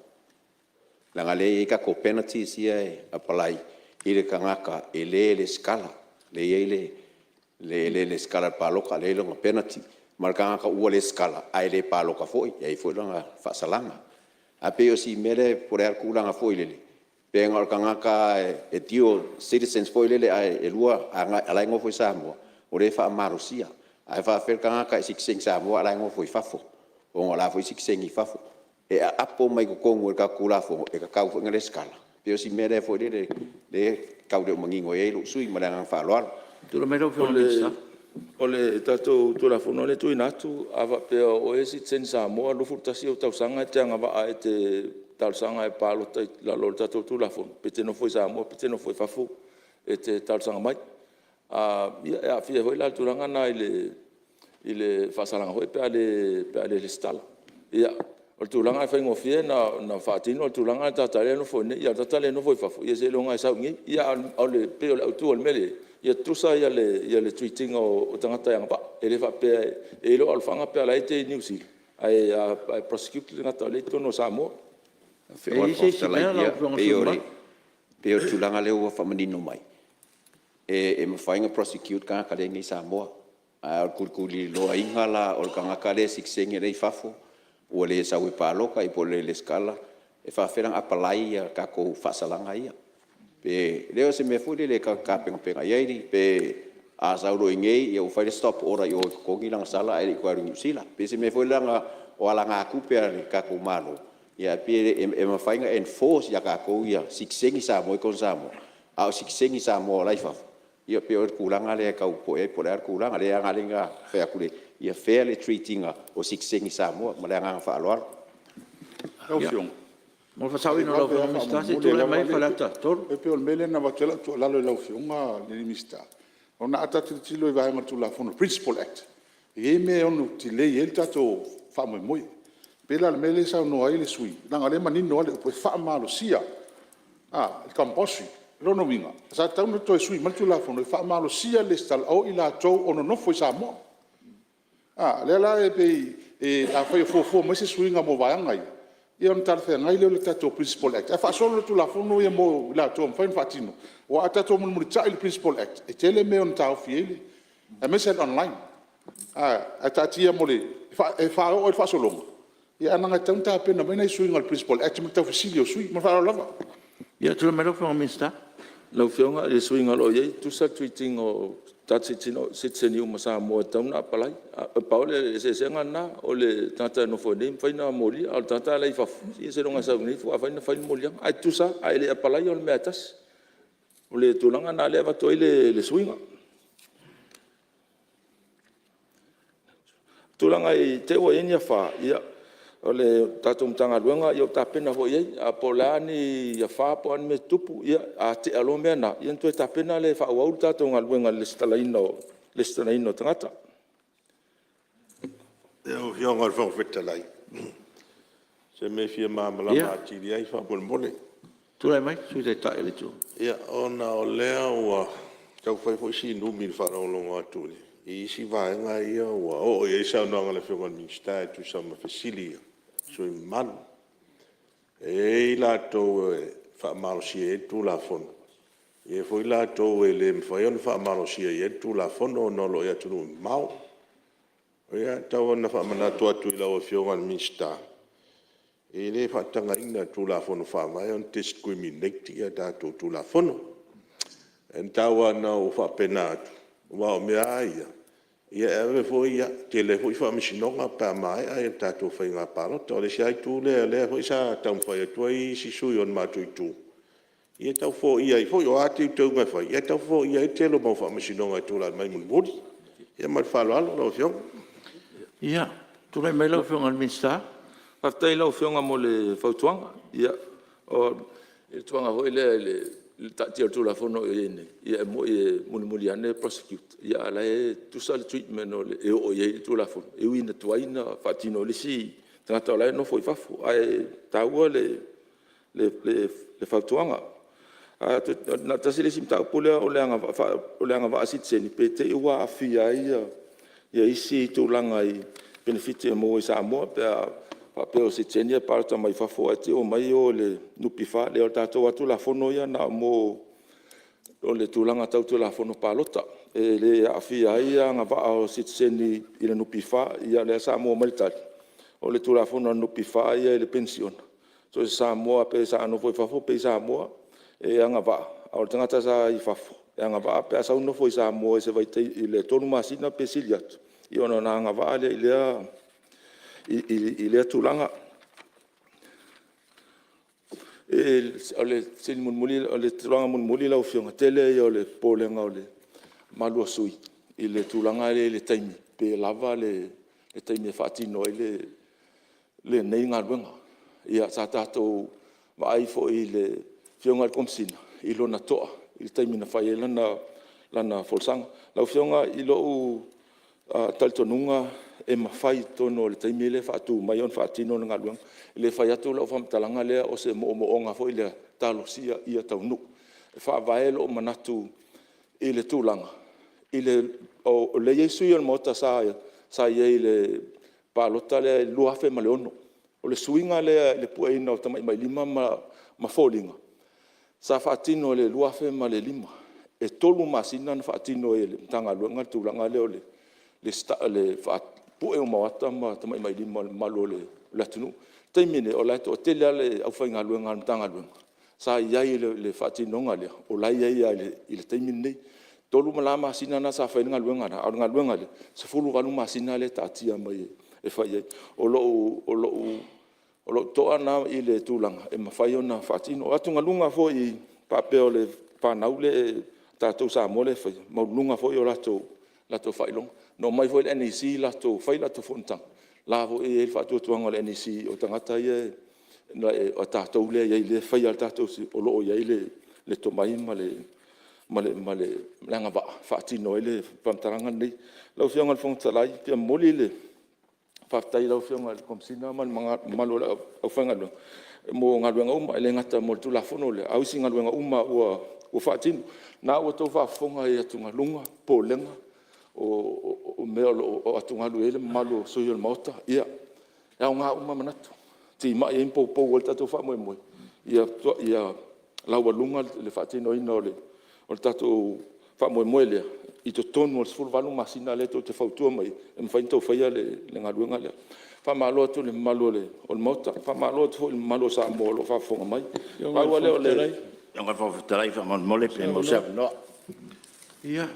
Leaga o lea e i ai tatou penalities ia e apply i le tagata e le resitala, lea e i ai le le resitala i le palota lea e i ai lona penalty, ma le tagata ua resitala ae le palota foi, e i ai foi lona faasalaga. Ae pei o si mea lea po o le a le tulaga foi lele, pe na o le tagata lava e dual citizens foi lele ae lua a o la e nofo i Samoa, o lea e faamalosia. Ae faapefea le tagata e sitiseni Samoa a o la e nofo i fafo ona o la foi e sitiseni i fafo. E aapo mai totonu e le tatou Tulafono e tatau foi ona resitala? E pei o si mea lea foi lele lea e tau le o manino i ai lou sui usufono. Ma le agaga faaaloalo. Tulai mai lau Afioga i le Minisita. O le tatou Tulafono lea e tuuina atu, a faapea o oe e sitiseni Samoa 21 ou tausaga e te agavaa e te talosaga e palota i lalo o le tatou Tulafono, pe te nofo i Samoa pe te nofo i fafo e te talosaga mai. Ia e aafia foi la i le tulaga lena i le faasalaga foi pe a le resitala. Ia, o le tulaga e faigofie ona faatino le tulaga lena i le tagata la e nofo i inei, a o le tagata lea e nofo i fafo, ia seiloga e sau i inei. Ae pei o le autu o le mea lea e i ai, ia tutusa le treat ina o tagata e agavaa. E le faapea e i ai lou alofaga pe a o la e te i Niu Sila ae prosecute le tagata o lea e i totonu o Samoa. E pei o le tulaga lea ua faamanino mai, e mafai ona prosecute le tagata lea e i inei i Samoa. A o le tulituliloaina la o le tagata lea e sitiseni a o la e i fafo ua le sau e palota po ua le resitala, e faafefea la ona apalai a tatou faasalaga ia? Pe… leai o se mea foi lele tatou te tapenapena i ai pe a sau loa i inei ua fai le stop order i o e totogi lana sala ae le i toe alu i Niu Sila. E pei o se mea foi lea leaga o alagatupe a le tatou Malo ae pei e mafai ona enforce ia tatou ia sitiseni Samoa ia e i totonu o Samoa, a o sitiseni Samoa la e i fafo. Ia pei o le tulaga lea e tau popoe ai po o le a le tulaga. Lea e ala ai ona fai atu ia fair le treat ina o sitiseni Samoa. Ma le agaga faaaloalo. Lau Afioga, mo le faasaoina o lau Afioga i le Minisita, se i tulai mai Faleata 3. E pei o le mea lea na avatu ai lau tuualalo i lau Afioga i le Minisita, ona a tatou tilotilo i vaega o le Tulafono le Principal Act, e i ai mea e ono delay ai le tatou faamoemoe. E pei la o le mea lea e saunoa ai le sui usufono, leaga o lea e manino lava le upu e faamalosia, compulsory. O lona uiga sa tatau ona toe sui mai le Tulafono e faamalosia le resitala o i latou o lo o nonofo i Samoa. O lea la e pei afai o fuafua mai se suiga mo vaega ia, ona talafeagai lea o le tatou Principal Act ae faasolo le Tulafono ia mo i latou e mafai ona faatino. Aua a tatou mulimulitai i le Principal Act e tele mea e ono taofi ai aemaise lava le online. Ae taatia e faaoo i le faasologa, ae leaga e tatau ona tapena mai nai suiga o le Principal Act mo le tau fesili o sui usufono. Ma le faaaloalo lava. Ia tulai mai lau Afioga i le Minisita. Lau Afioga i le suiga o lo o i ai, e tutusa le treat ina o tagata sitiseni uma Samoa e tatau ona apalai. E pau le eseesega lena, o le tagata e nofo i inei e mafai ona molia, a o le tagata la e i fafo, ia seiloga e sau i inei faatoa mafai ona fai le moliaga. Ae tutusa lava, a e le apalaia o le mea lava e tasi. O le tulaga lena o lea e avatu ai le suiga. O le tulaga i te i ua i ai ni afa, ia o le tatou Matagaluega ua tapena foi i ai. Po o a ni afa po o a ni mea e tutupu, ia a tea loa mea na, ia ona toe tapena lea e faaauau le tatou galuega i le resitalaina o resitalaina o tagata. Lau Afioga i le Fofoga Fetalai, o se mea e fia malamalama atili ai faamolemole. Tulai mai le Sui Taitai o le Itu Agai. Ia, ona o lea ua tau fai foi si numi i le faalogologo atu i isi vaega ia ua oo i ai le saunoaga a le Afioga i le Minisita e tusa ma fesili a sui usufono mamalu. E i ai latou e faamalosia i ai le Tulafono, e i ai foi latou e le mafai ona faamalosia i ai le Tulafono ona o lo o i atunuu mamao. Ia tau lava ina faamanatu atu i lau Afioga i le Minisita, e le faatagaina i le Tulafono Faavae ona discriminate a tatou Tulafono. E tau lava ina ou faapena atu, aua o mea lava ia, e ave foi tele ai foi faamasinoga pe a maea le tatou faiga palota. O le isi lava itu lea o lea foi sa taumafai atu ai isi sui usufono o le matou itu, ia tau foia ai foi. O a teuteuga e fai, ia tau foia ai le tele o mau faamasinoga e tulai mai mulimuli. Ia ma le faaaloalo lau Afioga. Ia, tulai mai lau Afioga i le Minisita. Faafetai i lau Afioga mo le fautuaga. Ia, o le tulaga foi lea i le taatia o le Tulafono o i ai nei, ia e moni e mulimuli ane prosecute, a o la e tutusa le treatment e oo i ai le Tulafono, e ui ina tuai ona faatino e le isi tagata o la e nofo i fafo. Ae taua le fautuaga. Ae na o le tasi le isi mataupu lea o le agavaa sitiseni, pe te i ua aafia ai isi tulaga i penefiti e maua i Samoa pe a faapea o sitiseni ia e palota mai fafo ae te i ua omai o i le NPF. Leai o le tatou lava Tulafono ia na o le tulaga tau Tulafono Palota, e le aafia ai agavaa o sitiseni i le NPF. Ia o lea sa maua mai le tali, o le Tulafono a le NPF ia i le penisione, so o se Samoa lava pe sa nofo i fafo pe i Samoa, e agavaa. A o le tagata sa i fafo, e agavaa pe a sau nofo i Samoa i se vaitaimi i le 3 masina pe sili atu, ia ona agavaa lea i lea tulaga. O le fesili mulimuli, o le tulaga mulimuli lau Afioga, o le tele ia o le popolega o le mamalu o sui usufono i le tulaga lea i le taimi, pe lava le taimi e faatino ai lenei galuega. Ia sa tatou vaai foi i le Afioga i le Komesina i lona to'a i le taimi na fai ai lana folasaga. Lau Afioga i lou talitonuga e mafai i totonu o le taimi lea e faatu mai ona faatino le galuega. E le fai atu lau faamatalaga lea o se moomooga foi lea, talosia ia taunuu. E faavae lou manatu i le tulaga o lea e i ai sui usufono o le Maota sa i ai i le palota lea i le 2006. O le suiga lea i le pueina o tamatamailima ma foliga, sa faatino i le 2005. E 3 masina na faatino ai e le Matagaluega le tulaga lea o le pue uma o ata ma tamatamailima o le mamalu o le atunuu. O le taimi lenei, o la e toatele lava le aufaigaluega a le Matagaluega sa i ai i le faatinoga lea, o la e i ai lava i le taimi lenei. E 3 la masina na sa fai ai le galuega lena, a o le galuega lea, e 18 masina lea e taatia mai e fai ai. O lou to'a lena i le tulaga e mafai ona faatino. O atugaluga foi faapea o le fanau lea a tatou Samoa lea e faia, e maualuluga foi o latou faailoga. Na omai foi le NEC fai latou fonotaga, o la e foi e i ai le faatuatuaga o le NEC o tagata ia o tatou lea e i ai lea e faia le tatou... o lo o i ai le tomai ma le agavaa e faatino ai le faamatalaga lenei. Lau Afioga i le Fofoga Fetalai, e fia momoli le faafetai i lau Afioga i le Komesina ma le mamalu o le aufaigaluega mo galuega uma, e le gata mo le Tulafono lea, a o isi galuega uma lava ua faatino. O lena ua outou faafofoga i atugaluga, popolega, o mea o lo o atugalu i ai le mamalu o sui usufono o le Maota. Ia, e aoga uma manatu e timai ai ma poupou ai le tatou faamoemoe, ia laualuga le faatinoina o le tatou faamoemoe lea i totonu o le 18 masina lea tou te fautua mai ai e mafai ona outou faia le galuega lea. Faamalo atu i le mamalu o le Maota, faamalo atu foi i le mamalu o Samoa o lo o faafofoga mai. Pau lava lea o le... Ia,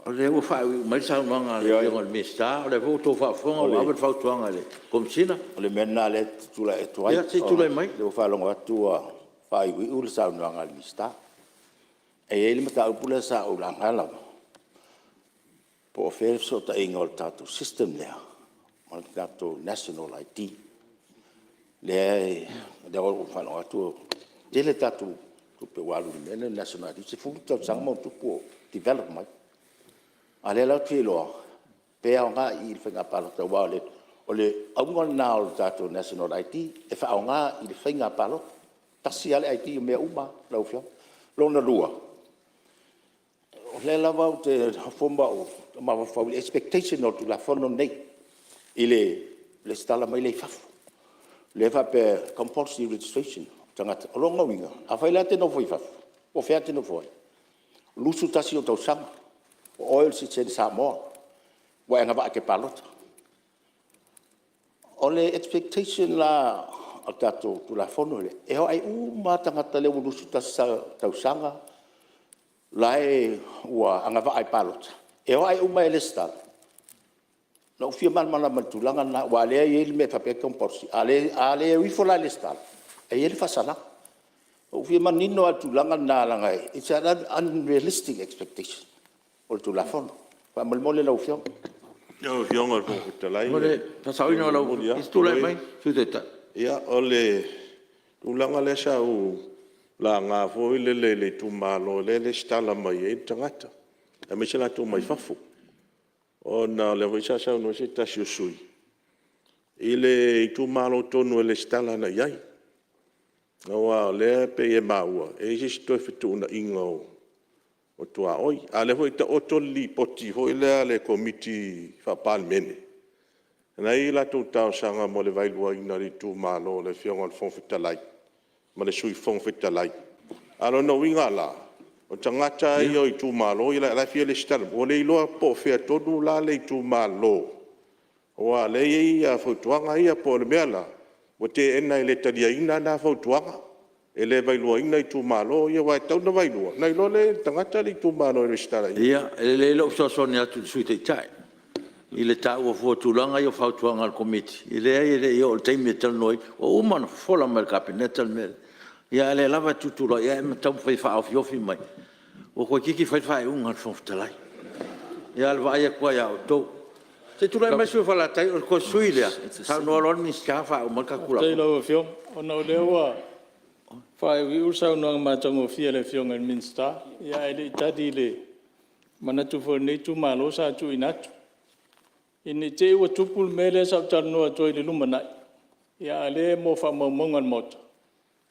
o lea ua faaiuiu mai le saunoaga a le Afioga i le Minisita, o lea foi ua outou faafofoga ua ave le fautuaga i le Komesina. O le mea lena o lea ou te tulai atu ai. Ia se i tulai mai. Ona o lea ua ou faalogo atu ua faaiuiu le saunoaga a le Minisita. E i ai le mataupu lea sa ou laga lava, po o fea le fesootaiga o le tatou system lea ma le tatou National ID. Lea ua ou faalogo atu ua tele a tatou tupe ua alu i le mea lea o le National ID, 10 tausaga ma ona tupu o develop mai. A o lea la ou te fia iloa pe aoga i i i le faiga palota aua o le auga lena o le tatou National ID e faaaoga i le faiga palota. E tasi lava le ID o mea uma lava lau Afioga. Lona lua, o lea lava ou te nofo ma ou mafaufau i le expectation o le Tulafono lenei i le resitala mai lea i fafo, lea e faapea e compulsory registration o tagata. O lona uiga afai la e te nofo i fafo po o fea lava e te nofo ai, 21 ou tausaga, o oe o le sitiseni Samoa ua e agavaa e te palota. O le expectation la o le tatou Tulafono lea, e o a'e uma lava tagata lea ua 21 tausaga la ua agavaa e palota, e o a'e uma e resitala? Na ou fia malamalama i le tulaga lena aua o lea e i ai le mea faapea e compulsory. A le o ifo la e resitala e i ai le faasalaga. Ua ou fia manino lava i le tulaga lena leaga it's an unrealistic expectation o le Tulafono. Faamolemole lau Afioga. Lau Afioga i le Fofoga Fetalai… Mo le faasaoina o lou… E Se i tulai mai le Sui Taitai. Ia, o le tulaga lea sa ou laga foi lele i le itumalo lea e resitala mai ai le tagata aemaise latou mai fafo, ona o lea foi sa saunoa se tasi o sui usufono i le itumalo tonu e resitala agai i ai. Aua o lea e pei e maua e i ai se isi toe fetuunaiga o tuaoi. A o lea foi e taoto le Lipoti foi lea a le Komiti Faa-Palemene, na e i ai latou talosaga mo le vaeluaina o le itumalo o le Afioga i le Fofoga Fetalai ma le Sui Fofoga Fetalai. A o lona uiga la, o tagata ia o itumalo ia la e fia resitala mai, ua le iloa po o fea tonu la le itumalo aua o lea e i ai fautuaga ia. Po o le mea la, ua teena e le taliaina lena fautuaga, e le vaeluaina itumalo ia aua e tatau ona vaelua ona iloa lea e le tagata le itumalo e resitala i ai. Ia, e lelei lou fesoasoani atu i le Sui Taitai i le taua fua o tulaga ia o fautuaga a le Komiti. E leai e le i oo i le taimi e talanoaina. Ua uma ona fofola mai e le Kapeneta le mea lea, a o lea lava e tutulai ae ma taumafai e faaofiofi mai, ua toeitiiti fai le faaiuga a le Fofoga Fetalai. Ia a o le vaai atu lava ia outou. Se i tulai mai le sui usufono mo Falelatai, o le toe sui usufono lea, saunoa loa le Minisita faauma ai le tatou Faafetai i Tulafono. lau Afioga, ona o lea ua faaiuiu le saunoaga matagofie a le Afioga i le Minisita, ae le i tali i le manatu foi o lenei itumalo sa tuuina atu. Ina ne i te i ua tupu le mea lea sa ou talanoa atu ai i le lumanai, a o lea mo faamaumauga a le Maota.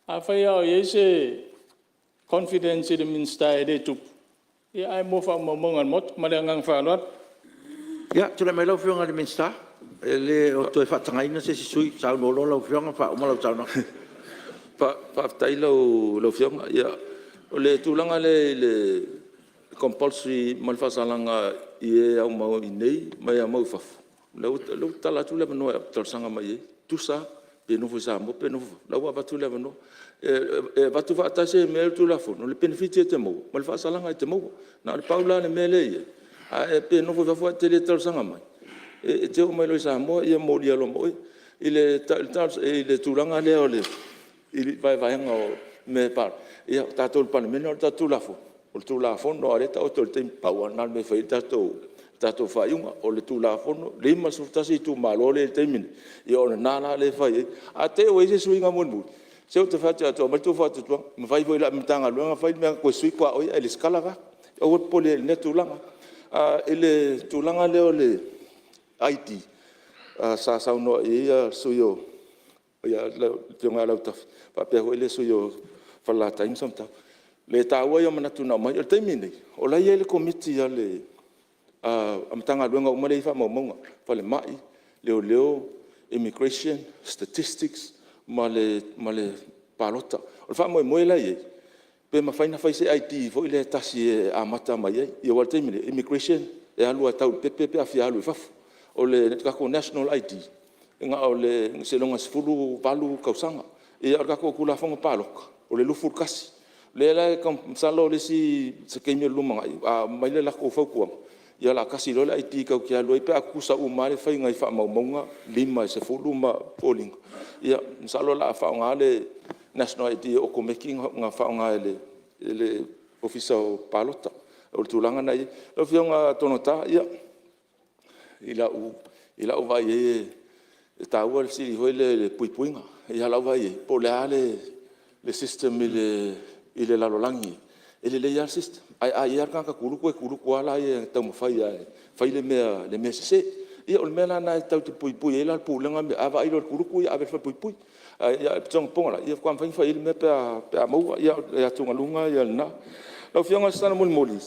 Afai lava o i ai se confidence i le Minisita e le tupu, ae mo faamaumauga a le Maota. Ma le agaga faaaloalo. Ia, tulai mai lau Afioga i le Minisita. E le o toe faatagaina se isi sui usufono, saunoa loa lau Afioga ma faauma lau saunoaga. Faafetai lau Afioga. Ia, o le tulaga lea i le compulsory ma le faasalaga i e aumai i inei ma e aumai i fafo, o lea ua tatala atu le avanoa e talosaga mai i ai, e tutusa lava pe nofo i Samoa pe nofo i fafo, la ua avatu le avanoa. E avatu faatasi lava i mea ia o le Tulafono le penefiti e te maua ma le faasalaga e te maua. Na o le pau la le mea lea e i ai, a e pe nofo i fafo ae e te le talosaga mai, e te oo mai loa i Samoa ia molia loa ma oe. I le tulaga lea i le vaevaega o mea e palota, ia o tatou o le Palemene o le tatou Tulafono, o le Tulafono lava o lea e taoto i le taimi lenei, pau lava lena o le mea e fai ai le tatou faaiuga. O le Tulafono, 51 itumalo lea e i ai i le taimi lenei, ia o lena la lea e fai ai. Ae te i ua i ai se suiga mulimuli, se ou te fai atu ia te outou aumai le tou faatuatuaga, e mafai foi e lau Matagaluega ona fai le mea na toe sui tuaoi ae resitala la. Aua le popole i ai i lena tulaga. I le tulaga lea o le ID sa saunoa i ai le sui usufono le Afioga ia Lautafi faapea foi le sui usufono o Falelatai ma Samatau. O le taua ia o manatu na aumai. O le taimi lenei, o la e i ai le Komiti a Matagaluega uma lea e i ai faamaumauga, Falemai, Leoleo, Immigration, Statistics ma le Palota. O le faamoemoe la e i ai, pe mafai ona fai se ID foi lea e tasi e amata mai ai. Aua o le taimi nei, Immigration e alu lava e tau i le pepe pe a fia alu i fafo. O le tatou National ID, seiloga e 18 tausaga. Ia o le tatou Tulafono o Palota, o le 21. O lea la masalo o se taimi o le lumanai a aumai le latou fautuaga, ia o le a tasi loa le ID tatou te alu ai pe a tutusa uma lava le faiga i faamaumauga, lima e 10 ma foliga. Ia masalo o le a faaaoga le National ID e okomeki ona faaaoga e le Ofisa o Palota. O le tulaga lena e i ai. Lau Afioga Tologata, ia, i lau vaai i ai e taua le fesili foi lea i le puipuiga. A o lau vaai i ai, po o le a le system i le lalolagi, e lelei lava le system. Ae a i ai lava le tagata kuluku e kuluku lava la ia e taumafai lava e fai le mea sese. Ia o le mea la lena tatou te puipui ai la le pulega, a vaai loa i le kuluku ia ave i le falepuipui. Ae pogisa faatoa mafai ona fai i ai le mea pe a maua. Ia o le atugaluga lena. Lau Afioga o se tala mulimuli,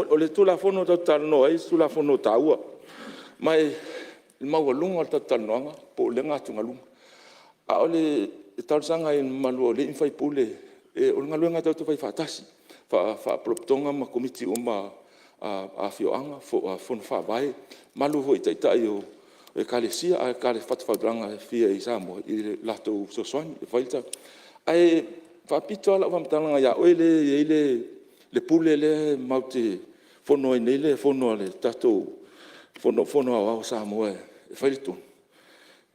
o le Tulafono tatou te talanoa ai o se Tulafono taua. Ma e maualuga le tatou talanoaga, popolega, atugaluga. A o le talosaga i le mamalu o alii ma faipule, o le galuega tatou te fai faatasi, faalapotopotoga ma Komiti uma a afioaga, fono faavae, mamalu foi i taitai o Ekalesia i fatafaitaulaga e fia i Samoa i le latou fesoasoani e fai le tatou… Ae faapito lava lau faamatalaga ia oe lea e i ai le pule lea matou te fono ai nei le fono a le tatou Fono Aoao a Samoa e fai le tonu,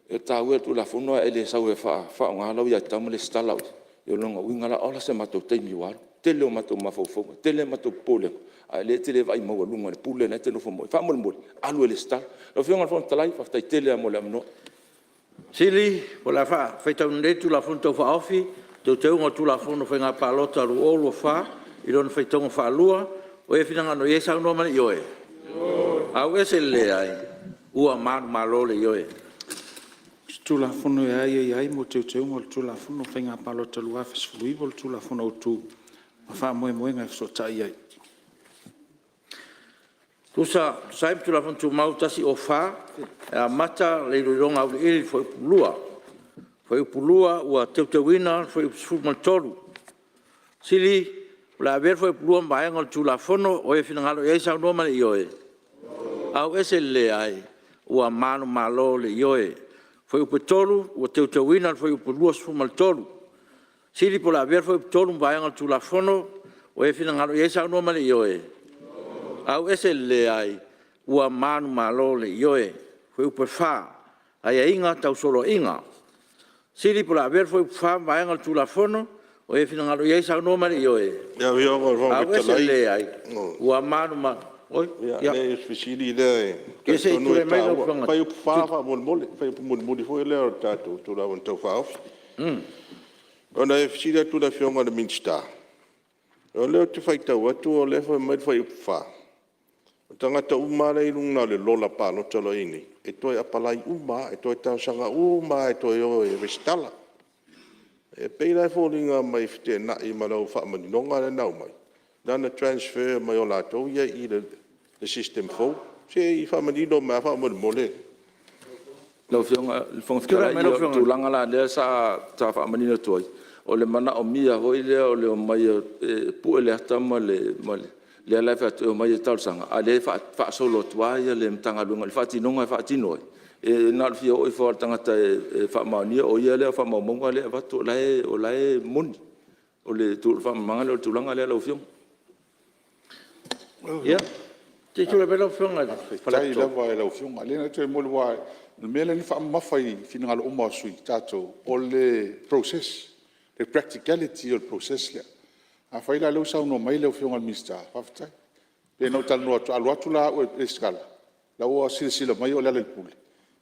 e taua i le Tulafono a e le sau e faaaoga lau aiatatau ma resitala oe, o lona uiga la oka se matou taimi ua alu, tele o matou mafaufauga, tele matou popolega, a o lea e te le vaai maualuga i le pule lena e te nofo ma oe. Faamolemole, alu e resitala. Lau Afioga i le Fofoga Fetalai, faafetai tele lava mo le avanoa. O le a faitauina nei le Tulafono Tau Faaofi o Teuteuga o le Tulafono o Faiga Palota 2024 i lona faitauga faalua. O e finagalo i ai saunoa ma le ioe? Ua manumalo le Ioe. Tulafono e aiaia ai mo Teuteuga o le Tulafono o Faiga Palota 2019, o le Tulafono Autu ma faamoemoega e fesootai ai. Tusa ai ma Tulafono Tumau 104, e amata le iloiloga auiliili i le Fuaiupu 2. Fuaiupu 2 ua teuteuina le Fuaiupu 13. O le a avea le Fuaiupu 2 ma vaega o le Tulafono. O ai e finagalo i ai saunoa ma le ioe. Auese le leai. Ua manumalo le Ioe. Fuaiupu 3 Ua teuteuina le Fuaiupu 23. Fesili po o le a avea le Fuaiupu 3 ma vaega o le Tulafono. O ai e finagalo i ai saunoa ma le ioe. Auese le leai. Ua manumalo le Ioe. Fuaiupu 4: Aiaiga tau Soloaiga. Fesili po o le a avea le Fuaiupu 4 ma vaega o le Tulafono. O ai e finagalo i ai saunoa ma le ioe. Lau Afioga i le Fofoga Auese le Fetalai… leai. Ua manumalo. Oi. Ia, leai o si fesili lea e Ia se i talitonu tulai e mai lau taua, Afioga fuaiupu 4 faamolemole, fuaiupu mulimuli foi lea o le tatou Tulafono Tau Faaofi. Ona e fesili atu i le Afioga i le Minisita, o lea ou te faitau atu o lea e fai mai le fuaiupu 4, o tagata uma lava la e i luga o le Lola Palota o lo o i ai nei, e toe apalai uma lava, e toe talosaga uma lava e toe o e resitala. E pei la e foliga mai e feteenai ma lau faamaninoga lea na aumai, na ona transfer mai o latou ia i le system fou. Se i faamanino mai lava faamolemole. Lau Afioga i le Fofoga Tulai Fetalai, mai lau o le Afioga. tulaga la lea sa faamanino atu ai, o le manaomia foi lea o le omai e pue le ata ma le… lea la e fai atu e omai e talosaga, a o lea e faasolo atu lava le Matagaluega i le faatinoga e faatino ai, e na o le fia oo ifo lava o le tagata e faamaonia o ia lea o faamaumauga lea e avatu o la e moni. O le faamalamalamaga lea o le tulaga lea lau Afioga. Ia se i tulai mai lau Afioga i le Faafetai lava i lau Afioga, lea na ou toe momoli aua o le mea lea na faamamafa i finagalo uma o sui usufono tatou, o le process, le practicality o le process lea. Afai la o lea ua saunoa mai lau Afioga i le Minisita, faafetai. Pei ona ou talanoa atu, a alu atu la au e resitala, la ua silasila mai o Lealailepule,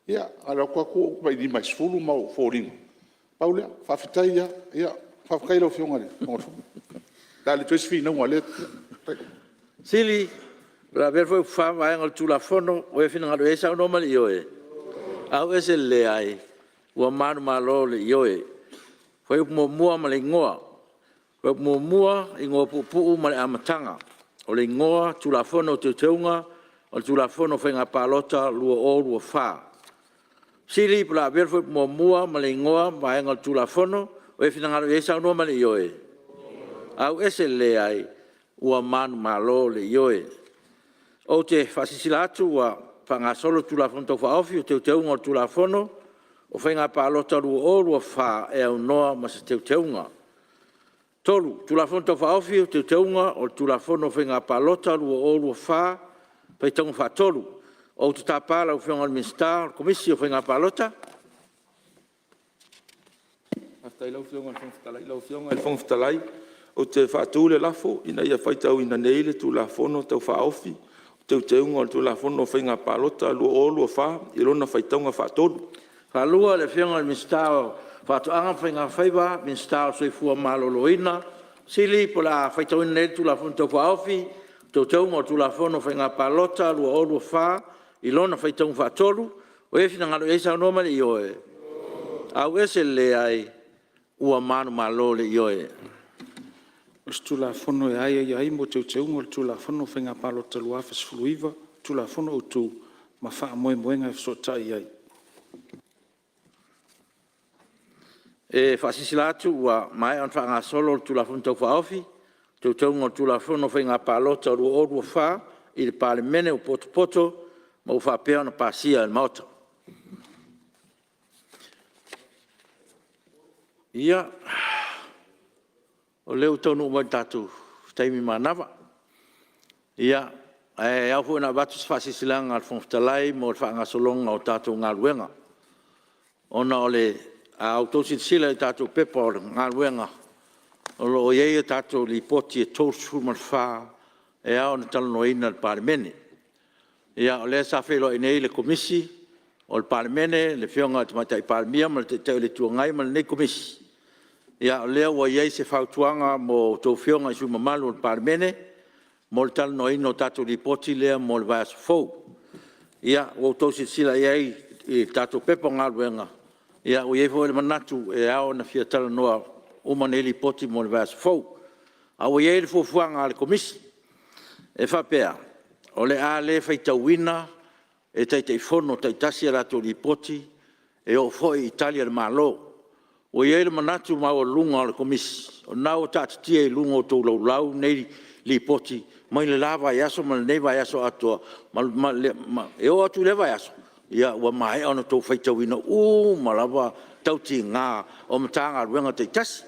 ia e alu atu atu tamatilima e 10 ma ou foliga, pau lea. Faafetai lava. Ia faafetai i lau Afioga i le Fofoga o le Fono. O le a le toe i ai se finauga o lea… Fesili po o le a avea le Fuaiupu 4 ma vaega o le Tulafono. O ai e finagalo i ai saunoa ma le ioe. Auese le leai. Ua manumalo le Ioe. Fuaiupu 1 ma le Igoa: Fuaiupu 1, Igoa Puupuu ma le Amataga, o le Igoa Tulafono o Teuteuga o le Tulafono o Faiga Palota 2024. Fesili po o le a avea le Fuaiupu 1 ma le Igoa ma Vaega o le Tulafono. O ai e finagalo i ai saunoa ma le Ioe. Auese le Leai. Ua manumalo le Ioe. Ou te faasilasila atu ua faagasolo le Tulafono Tau Faaofi o Teuteuga o le Tulafono o Faiga Palota 2024 e aunoa ma se Teuteuga. 3. Tulafono Tau Faaofi o Teuteuga o le Tulafono o Faiga Palota 2024, Faitauga Faatolu. Ou te tapa lau Afioga i le Minisita o le Komisi o Faiga Palota. Faafetai lau Afioga i le Fofoga Fetalai. Lau Afioga i le Fofoga Fetalai ou te faatu le lafo, Ina ia faitauina nei le Tulafono Tau Faaofi o Teuteuga o le Tulafono o Faiga Palota 2024 i lona faitauga faatolu. 2. Le Afioga i le Minisita o Faatoaga ma Faiga Faiva, Minisita o le Soifua Maloloina, Sili o le a faitauina nei le Tulafono Tau Faaofi o Teuteuga o le Tulafono o Faiga Palota 2024 i lona faitauga faatolu. Ua i ai le finagalo e saunoa mai le ioe, auese le leai. Ua manumalo le Ioe. O se Tulafono e aiaia ai mo Teuteuga o le Tulafono o Faiga Palota 2019, Tulafono Autu ma faamoemoega e fesootai i ai. E faasilasila atu ua maea ona faagasolo le Tulafono Tau Faaofi o Teuteuga o le Tulafono o Faiga Palota 2024 i le Palemene ua potopoto ma ua faapea ona pasia e le Maota. Ia, o lea ua taunuu mai i le tatou taimi manava. Ia, ae ao foi ona avatu se Faasilasilaga a le Fofoga Fetalai mo le faagasologa o tatou galuega. Ona o le… a outou silasila i le tatou Pepa o Galuega, o lo o i ai a tatou Lipoti e 34 e ao ona talanoaina e le Palemene. Ia o lea sa feiloai nei le Komisi o le Palemene, le Afioga i le Tamaitai Palemia ma le Taitai o le Itu Agai ma lenei Komisi. O lea ua i ai se fautuaga mo a outou Afioga i sui usufono mamalu o le Palemene mo le talanoaina o tatou Lipoti lea mo le vaiaso fou. Ia ua outou silasila i ai i le tatou Pepa o Galuega, ua i ai foi le manatu e ao ona fia talanoa uma nei Lipoti mo le vaiaso fou. A ua i ai le fuafuaga a le Komisi e faapea, o le a le faitauina e Taitaifono taitasi a latou Lipoti e oo foi i Tali a le Malo. Ua i ai le manatu maualuga o le Komisi, o lena ua taatitia i luga o a outou Laulau nei Lipoti mai le la vaiaso ma lenei vaiaso atoa, e oo atu i lea vaiaso ua maea ona outou faitauina uma lava tautiga o Matagaluega taitasi. O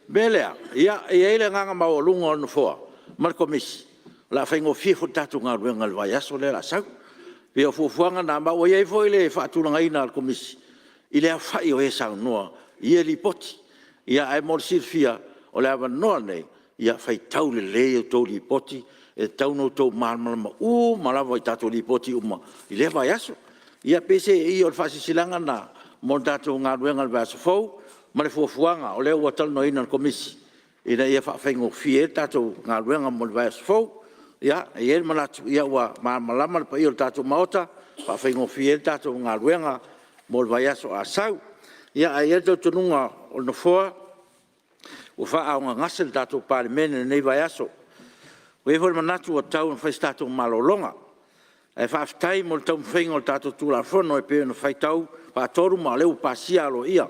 le mea lea, e i ai le agaga maualuga o le Nofoa ma le Komisi, o le a faigofie foi le tatou galuega i le vaiaso lea o le a sau. E pei o fuafuaga na, ma ua i ai foi le faatulagaina a le Komisi i le aofai o e saunoa i ia Lipoti. Ae mo le silafia, o le avanoa lenei, ia faitau lelei a outou Lipoti, e tatau ona outou malamalama uma lava i tatou Lipoti uma i lea vaiaso. Ia peiseai o le faasilasilaga lena mo le tatou galuega i le vaiaso fou ma le fuafuaga o lea ua talanoaina e le Komisi ina ia faafaigofie ai le tatou galuega mo le vaiaso fou. E i ai le manatu ua malamalama le paia o le tatou Maota e faafaigofie ai le tatou galuega mo le vaiaso a sau. Ae i ai le talitonuga o le Nofoa, ua faaaaogagase le tatou Palemene i lenei vaiaso. Ua i ai foi le manatu ua tatau ona fai se tatou malologa. Ae faafetai mo le taumafaiga o le tatou Tulafono e pei ona faitau faatolu ma o lea ua pasia aloaia.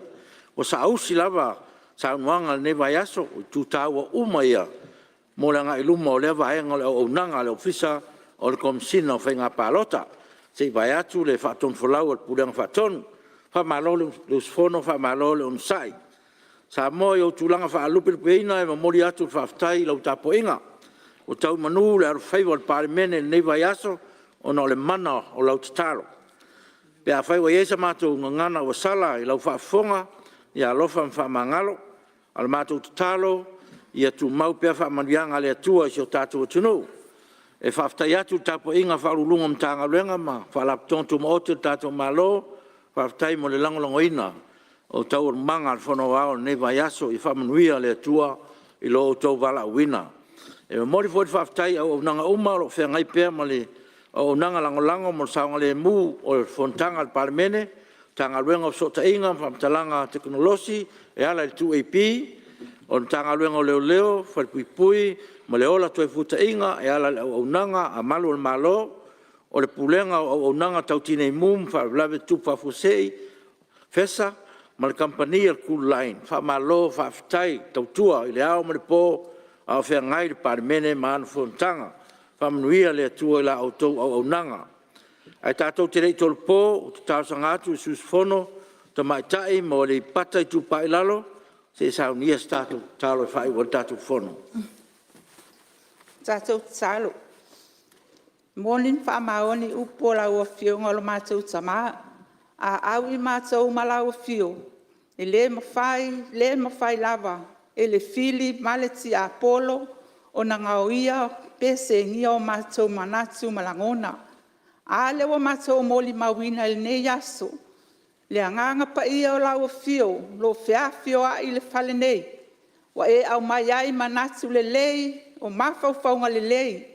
Ua saausi lava saunoaga i lenei vaiaso. O itu taua uma ia mo le agai i luma o lea vaega o le auaunaga a le Ofisa o le Komesina o Faiga Palota, se i vaeatu le faatonufolau a le Pulega Faatonu. Faamalo le usufono faamalo le onosai. Samoa i ou tulaga faalupelupeina e momoli atu le faafetai i lau tapuaiga. Ua tau i manu le alofaiva o le Palemene i lenei vaiaso ona o le mana o lau tatalo. Pe afai ua i ai sa matou gagana ua sala i lau faafofoga, ia alofa ma faamagalo. A o le matou tatalo ia tumau pea faamanuiaga a le Atua i si o tatou atunuu. E faafetai atu i le tapuaiga a Ofisa Sili o Pulega o Matagaluega ma Faalapotopotoga Tumaoti a le tatou Malo, faafetai mo le lagolagoina o Taualumaga a le Fono Aoao i lenei vaiaso. Ia faamanuia le Atua i lo outou valaauina. E momoli foi le faafetai i auaunaga uma o lo o feagai pea ma le auaunaga lagolago mo le saogalemu o Fonotaga a le Palemene, Matagaluega o Fesootaiga ma Faamatalaga Tekonolosi e ala i le 2AP, o le Matagaluega o Leoleo, Falepuipui ma le Ola Toefuataina e ala i le auaunaga a Malu o le Malo, o le Pulega o Auaunaga Tau Tinei Mu ma Faalavelave Tutupu Faafuasei (FESA) ma le Kamupani a le Cooline, faamalo faafetai tautua i le ao ma le po a o feagai le Palemene ma ana fonotaga. Faamanuia le Atua i la outou auaunaga. Ae tatou te le i tolopo, ou te talosaga atu i le sui usufono Tamaitai mo Aleipata Itupa i Lalo se i saunia se tatou tatalo e faaiu ai le tatou Fono. E moni ma faamaoni upu a lau Afioga o lo matou Tama, a au i matou ma lau Afio, e le mafai, le mafai lava e le fili ma le tiapolo ona gaoia pe senia o matou manatu ma lagona. A lea ua matou molimauina i lenei aso, le Agaga Paia o lau Afio o lo o feafioai i le fale nei. Ua e aumai ai manatu lelei o mafaufauga lelei,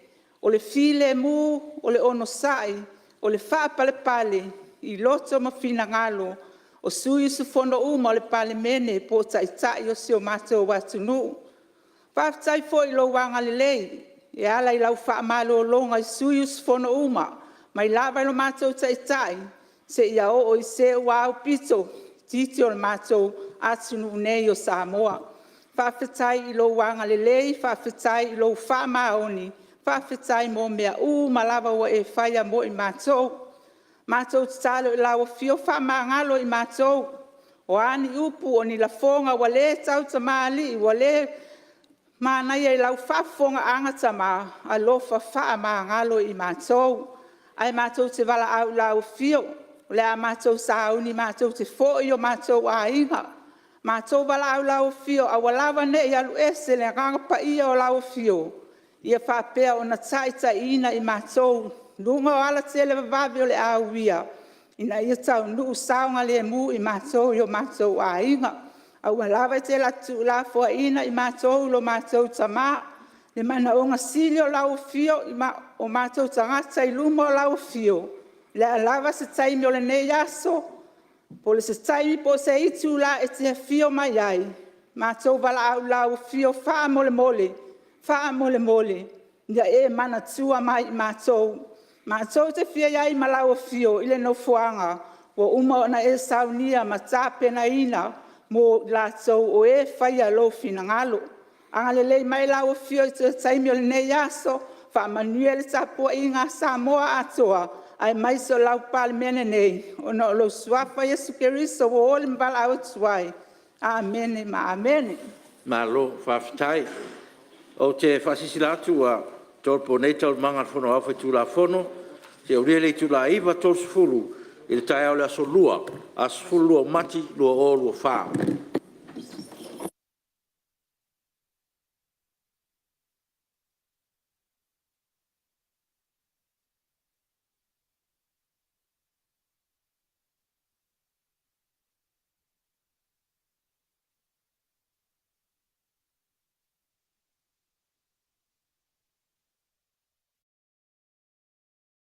o le filemu, o le onosai, o le faapalepale i loto ma finagalo o sui usufono uma o le Palemene po o Taitai o si o matou atunuu. Faafetai foi i lou agalelei e ala i lau faamalologa i sui usufono uma, mai lava i lo matou Taitai seia oo i se ua aupito itiiti o le matou atunuu nei o Samoa. Faafetai i lou agalelei, faafetai i lou faamaoni, faafetai mo mea uma lava ua e faia mo i matou. Matou te tatalo i lau Afio faamagalo i matou, o a ni upu o ni lafoga ua le tautamalii ua le manaia i lau faafofogaaga Tama, alofa faamagalo i matou. Ae matou te valaau i lau Afio, o le a matou sauni matou te foi i o matou aiga, matou valaau i lau Afio aua lava ne i alu ese le Agaga Paia o lau Afio ia faapea ona taitaiina i matou i luga o ala televavave o le a uia ina ia taunuu saogalemu i matou i o matou aiga. Aua lava e te tuulafoaiina i matou i lo matou Tama. O le manaoga sili o lau Afio o matou tagata i luma o lau Afio, o le a lava se taimi o lenei aso, po o se taimi po o se itula e te afio mai ai, matou valaau i lau Afio faamolemole, faamolemole ia e manatua mai i matou. Matou te fia i ai ma lau Afio i le nofoaga ua uma ona e saunia ma tapenaina mo i latou o e faia lou finagalo. Agalelei mai lau Afio i toe taimi o lenei aso, faamanuia le tapuaiga a Samoa atoa aemaise o lau Palemene nei, ona o lou Suafa Iesu Keriso ua oli ma valaau atu ai. Amene ma amene. Malo faafetai. Ou te faasilasila atu ua tolopo nei Taualumaga a le Fono Aoao Faitulafono seia aulia le itula e 9:30 i le taeao o le Aso Lua, aso 12 Mati 2024.